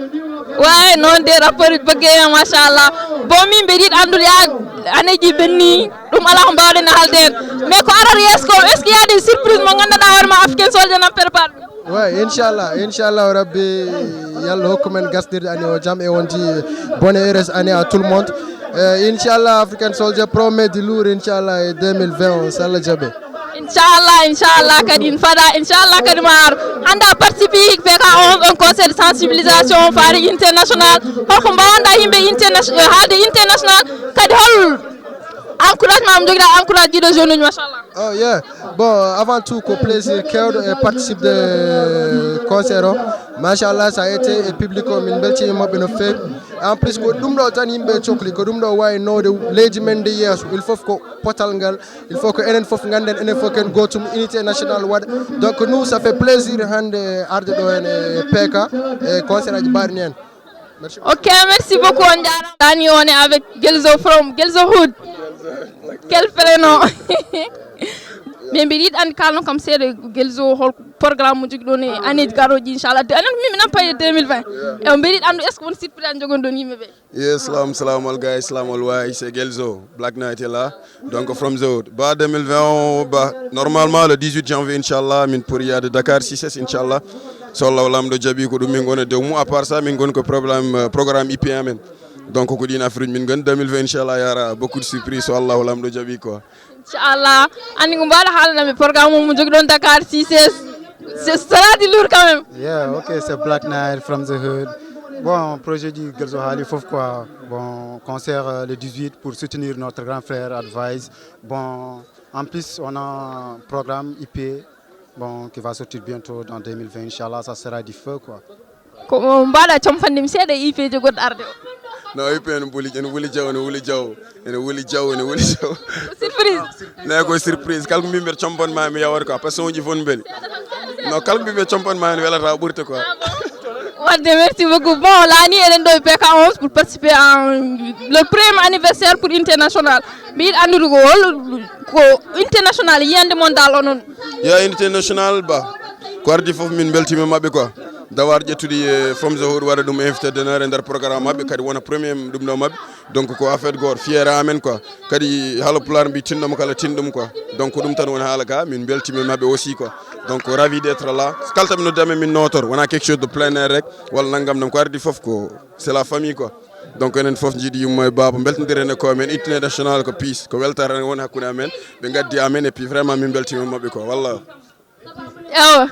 Way noon de, rapport uji bëggee, machallah. Bon, min mbeɗa yiɗi anndude, a aneeji ɓenni, ɗum alaa ko mbaawɗen haalde heen. Mais ko arata yeeso ko, est-ce que y a des surprises mo nganndanɗaa hoore ma African Soldier nan prépare? Ouais, inchallah, inchallah, Rabbi, Yallah hokku men gastirde année o jam, et on dit bonne et heureuse année à tout le monde. Euh, inchallah, African Soldier promet du lourd, inchallah, et deux mille vingt, o, so Allah jaɓe. Inchallah, inchallah, kadi ina fada, inchallah, kadi ma ar. Hannde a participe P K onze, un concert de sensibilisation faade international. Holko mbaawɗaa yimɓe interna-, haalde international, kadi hol encouragement mo njogiɗaa, encourage ɗiɗo jeune uji, machallah? Oh, yeah. Bon, avant tout, ko plaisir keewɗo e participe de concert o. Machallah, ça a été e public o, min mbeltiima maɓɓe no feewi. En plus, ko ɗum ɗo tan yimɓe cokli, ko ɗum ɗo waawi nawde leydi men ndi yeeso. Il faut ko potal ngal, il faut que enen fof ngannden, enen fof ken gootum, unité nationale waɗa. Donc, nous, ça fait plaisir hannde arde ɗo heen e P K, e concert aji mbaɗi heen. Merci beaucoup. Ok, merci beaucoup, on jaaraama. Dani, on est avec Gelzo from Gelzo Hood. Quel prénom? Mais mbiɗa yiɗi annde, kaalno kam seeɗa, Gelzo, hol programme mo njogiɗon e année ji garooji, inchallah? De, anen, min, minen paye deux mille vingt. E mbiɗa yiɗi anndude, est-ce que won surprise njogonɗon yimɓe ɓe? Yes, salam, salam al guys, salam al way, c'est Gelzo, Black Knight est là. Donc, from the hood. Ba deux mille vingt, ba, normalement, le dix-huit janvier, inchallah, min pour y a de Dakar, six S, inchallah. So Allah Laamɗo jaɓi, ko ɗum min ngoni e dow mum. À part ça, min ngoni ko problème, euh, programme I P amen. Donc, ko ɗin affaire min ngoni deux mille vingt, inchallah, y aura beaucoup de surprises, so Allah Laamɗo jaɓi, quoi. Inchallah. Anndi ko mbaɗa haalana ɓe programme mum mo njogiɗon Dakar, six S. Ce sera du lourd quand même. Yeah, ok, c'est Black Knight from the hood. Bon, projet ji Gelzo haali fof quoi. Bon, concert, euh, le dix-huit pour soutenir notre grand frère Advice. Bon, en plus, on a un programme I P, bon, qui va sortir bientôt dans deux mille vingt, inchallah, ça sera du feu quoi. Ko mbaɗa companɗe mi seeɗa e I P ji goɗɗo arde o. Non, I P ene wuli, ene wuli jaw, ene wuli jaw, ene wuli jaw, ene wuli jaw. Surprise. Ne ko surprise. Kala ko mbimi mbeɗa companma mi yawata quoi, parce que on ji fof mbeli. Non, kala ko mbimi mbeɗa companma ene welata ɓurta quoi. Wadde, merci beaucoup. Bon, là ni eɗen ɗo e P K onze pour participer en le premier anniversaire pour international. Mbiɗa anndude ko hol ko international yiyande mon dal onon. Ya international ba. Ko ardi fof min beltima maɓɓe quoi. Dawar ƴettude e From the Hood waɗa ɗum invité d'honneur e nder programme maɓɓe, kadi wona premier ɗum ɗo maɓɓe. Donc ko affaire goto, fier amen quoi. Kadi haala pulaar mbi tinɗomo kala tinɗum quoi. Donc ko ɗum tan woni haala ka, min beltima maɓɓe aussi quoi. Donc ravi d'être là. Kala taɓe noddi amen min notor, wona quelque chose de plein air rek, walla nanngam nam, ko ardi fof ko c'est la famille quoi. Donc enen fof jiiɗi yumma e baaba, beltodiren e koye men, international ko peace, ko weltaare woni hakkunde amen, ɓe gaddi amen, et puis vraiment min beltima maɓɓe quoi, wallah. Ewa.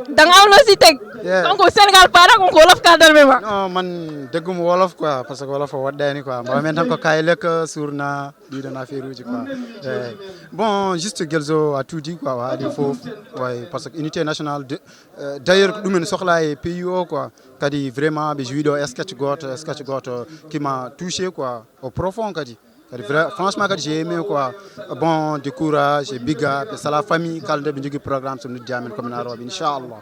Dang awno si teg. Yeah. Kanko Sénégal paɗa, kanko wolof ka darbe ma. Non, man dégguma wolof quoi, parce que wolof o waɗɗani quoi. Mbaɗa men tan ko kay lekka surna ɗiɗon affaire uji quoi. Eh, bon, juste Gelzo a tout dit quoi, o haali fof. Ouais, parce que unité nationale de, euh, d'ailleurs ko ɗum en sohla e pays o quoi. Kadi vraiment ɓe joué ɗo sketch goto, sketch goto qui m'a touché quoi, au profond kadi. Kadi vra-, franchement kadi j'ai aimé quoi. Bon, du courage et big up, c'est la famille, kala nde ɓe jogui programme so noddi amen komin aroɓe inchallah.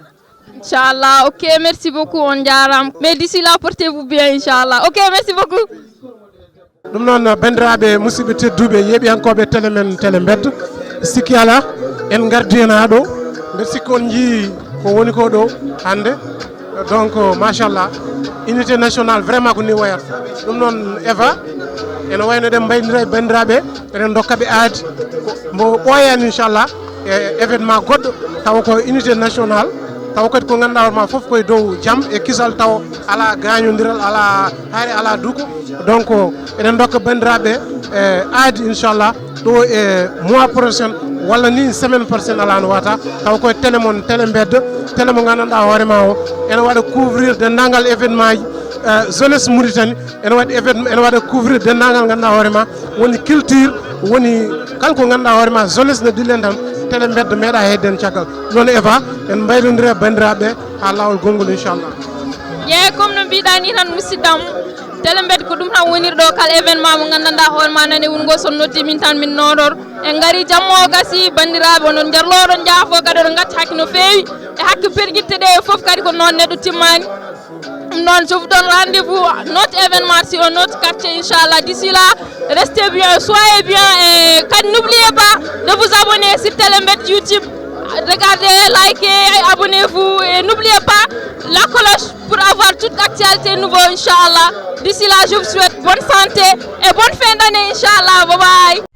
Inchallah. Ok, merci beaucoup, on jaaraama. Mais d'ici là, portez-vous bien, inchallah. Ok, merci beaucoup. Ɗum noon, banndiraaɓe musidɓe tedduɓe, yeeɓiyankooɓe télé men, Télé Mbedda, sikki alaa, en ngardi heen haa ɗo. Mbeɗa sikki on njii ko woni ko ɗo hannde. Donc, machallah, unité nationale, vraiment ko ni wayata. Ɗum noon, Eva, ene wayno eɗen mbaynira e banndiraaɓe, eɗen ndokka ɓe aadi. Ko mbo ɓooyaani, inchallah, e événement goɗɗo, tawa ko unité nationale, tawa kadi ko ngannduɗaa hoore ma fof koye dow jam e kisal, tawa alaa gaañondiral, alaa haare, alaa duko. Donc, eɗen ndokka banndiraaɓe, e, aadi, inchallah, ɗo e mois prochain, walla ni semaine prochaine, alaa no wata, tawa koye télé mon, Télé Mbedda, télé mo nganndanɗaa hoore ma o, ene waɗa couvrir denndaangal événement ji, e, jeunesse Mauritanie, ene waɗi évén-, ene waɗa couvrir denndaangal ngannduɗaa hoore ma, woni culture, woni kala ko ngannduɗaa hoore ma, jeunesse ne dillen tan, Télé Mbedda meeɗa hedden caggal. Noon Eva, en mbayrondira e banndiraaɓe haa laawol gonngol, inchallah. Yeey, comme no mbiɗa ni tan, musidɗam, Télé Mbedda ko ɗum tan woniri ɗo, kala événement mo nganndanɗaa hoore ma nane wuro ngo, so noddi min tan min noodor. En ngari jamma o gasi, banndiraaɓe, onon njarlo, oɗon njaha fof kadi oɗon ngacca hakke no feewi. E hakke pergitte ɗe fof kadi ko noon neɗɗo timmani. Ɗum noon, je vous donne rendez-vous à notre événement sur un autre quartier, inchallah. D'ici là, restez bien, soyez bien, et kadi n'oubliez pas de vous abonner sur Télé Mbedda YouTube. Regardez, likez, abonnez-vous et n'oubliez pas la cloche pour avoir toute l'actualité nouveau, Inch'Allah. D'ici là, je vous souhaite bonne santé et bonne fin d'année, Inch'Allah. Bye bye.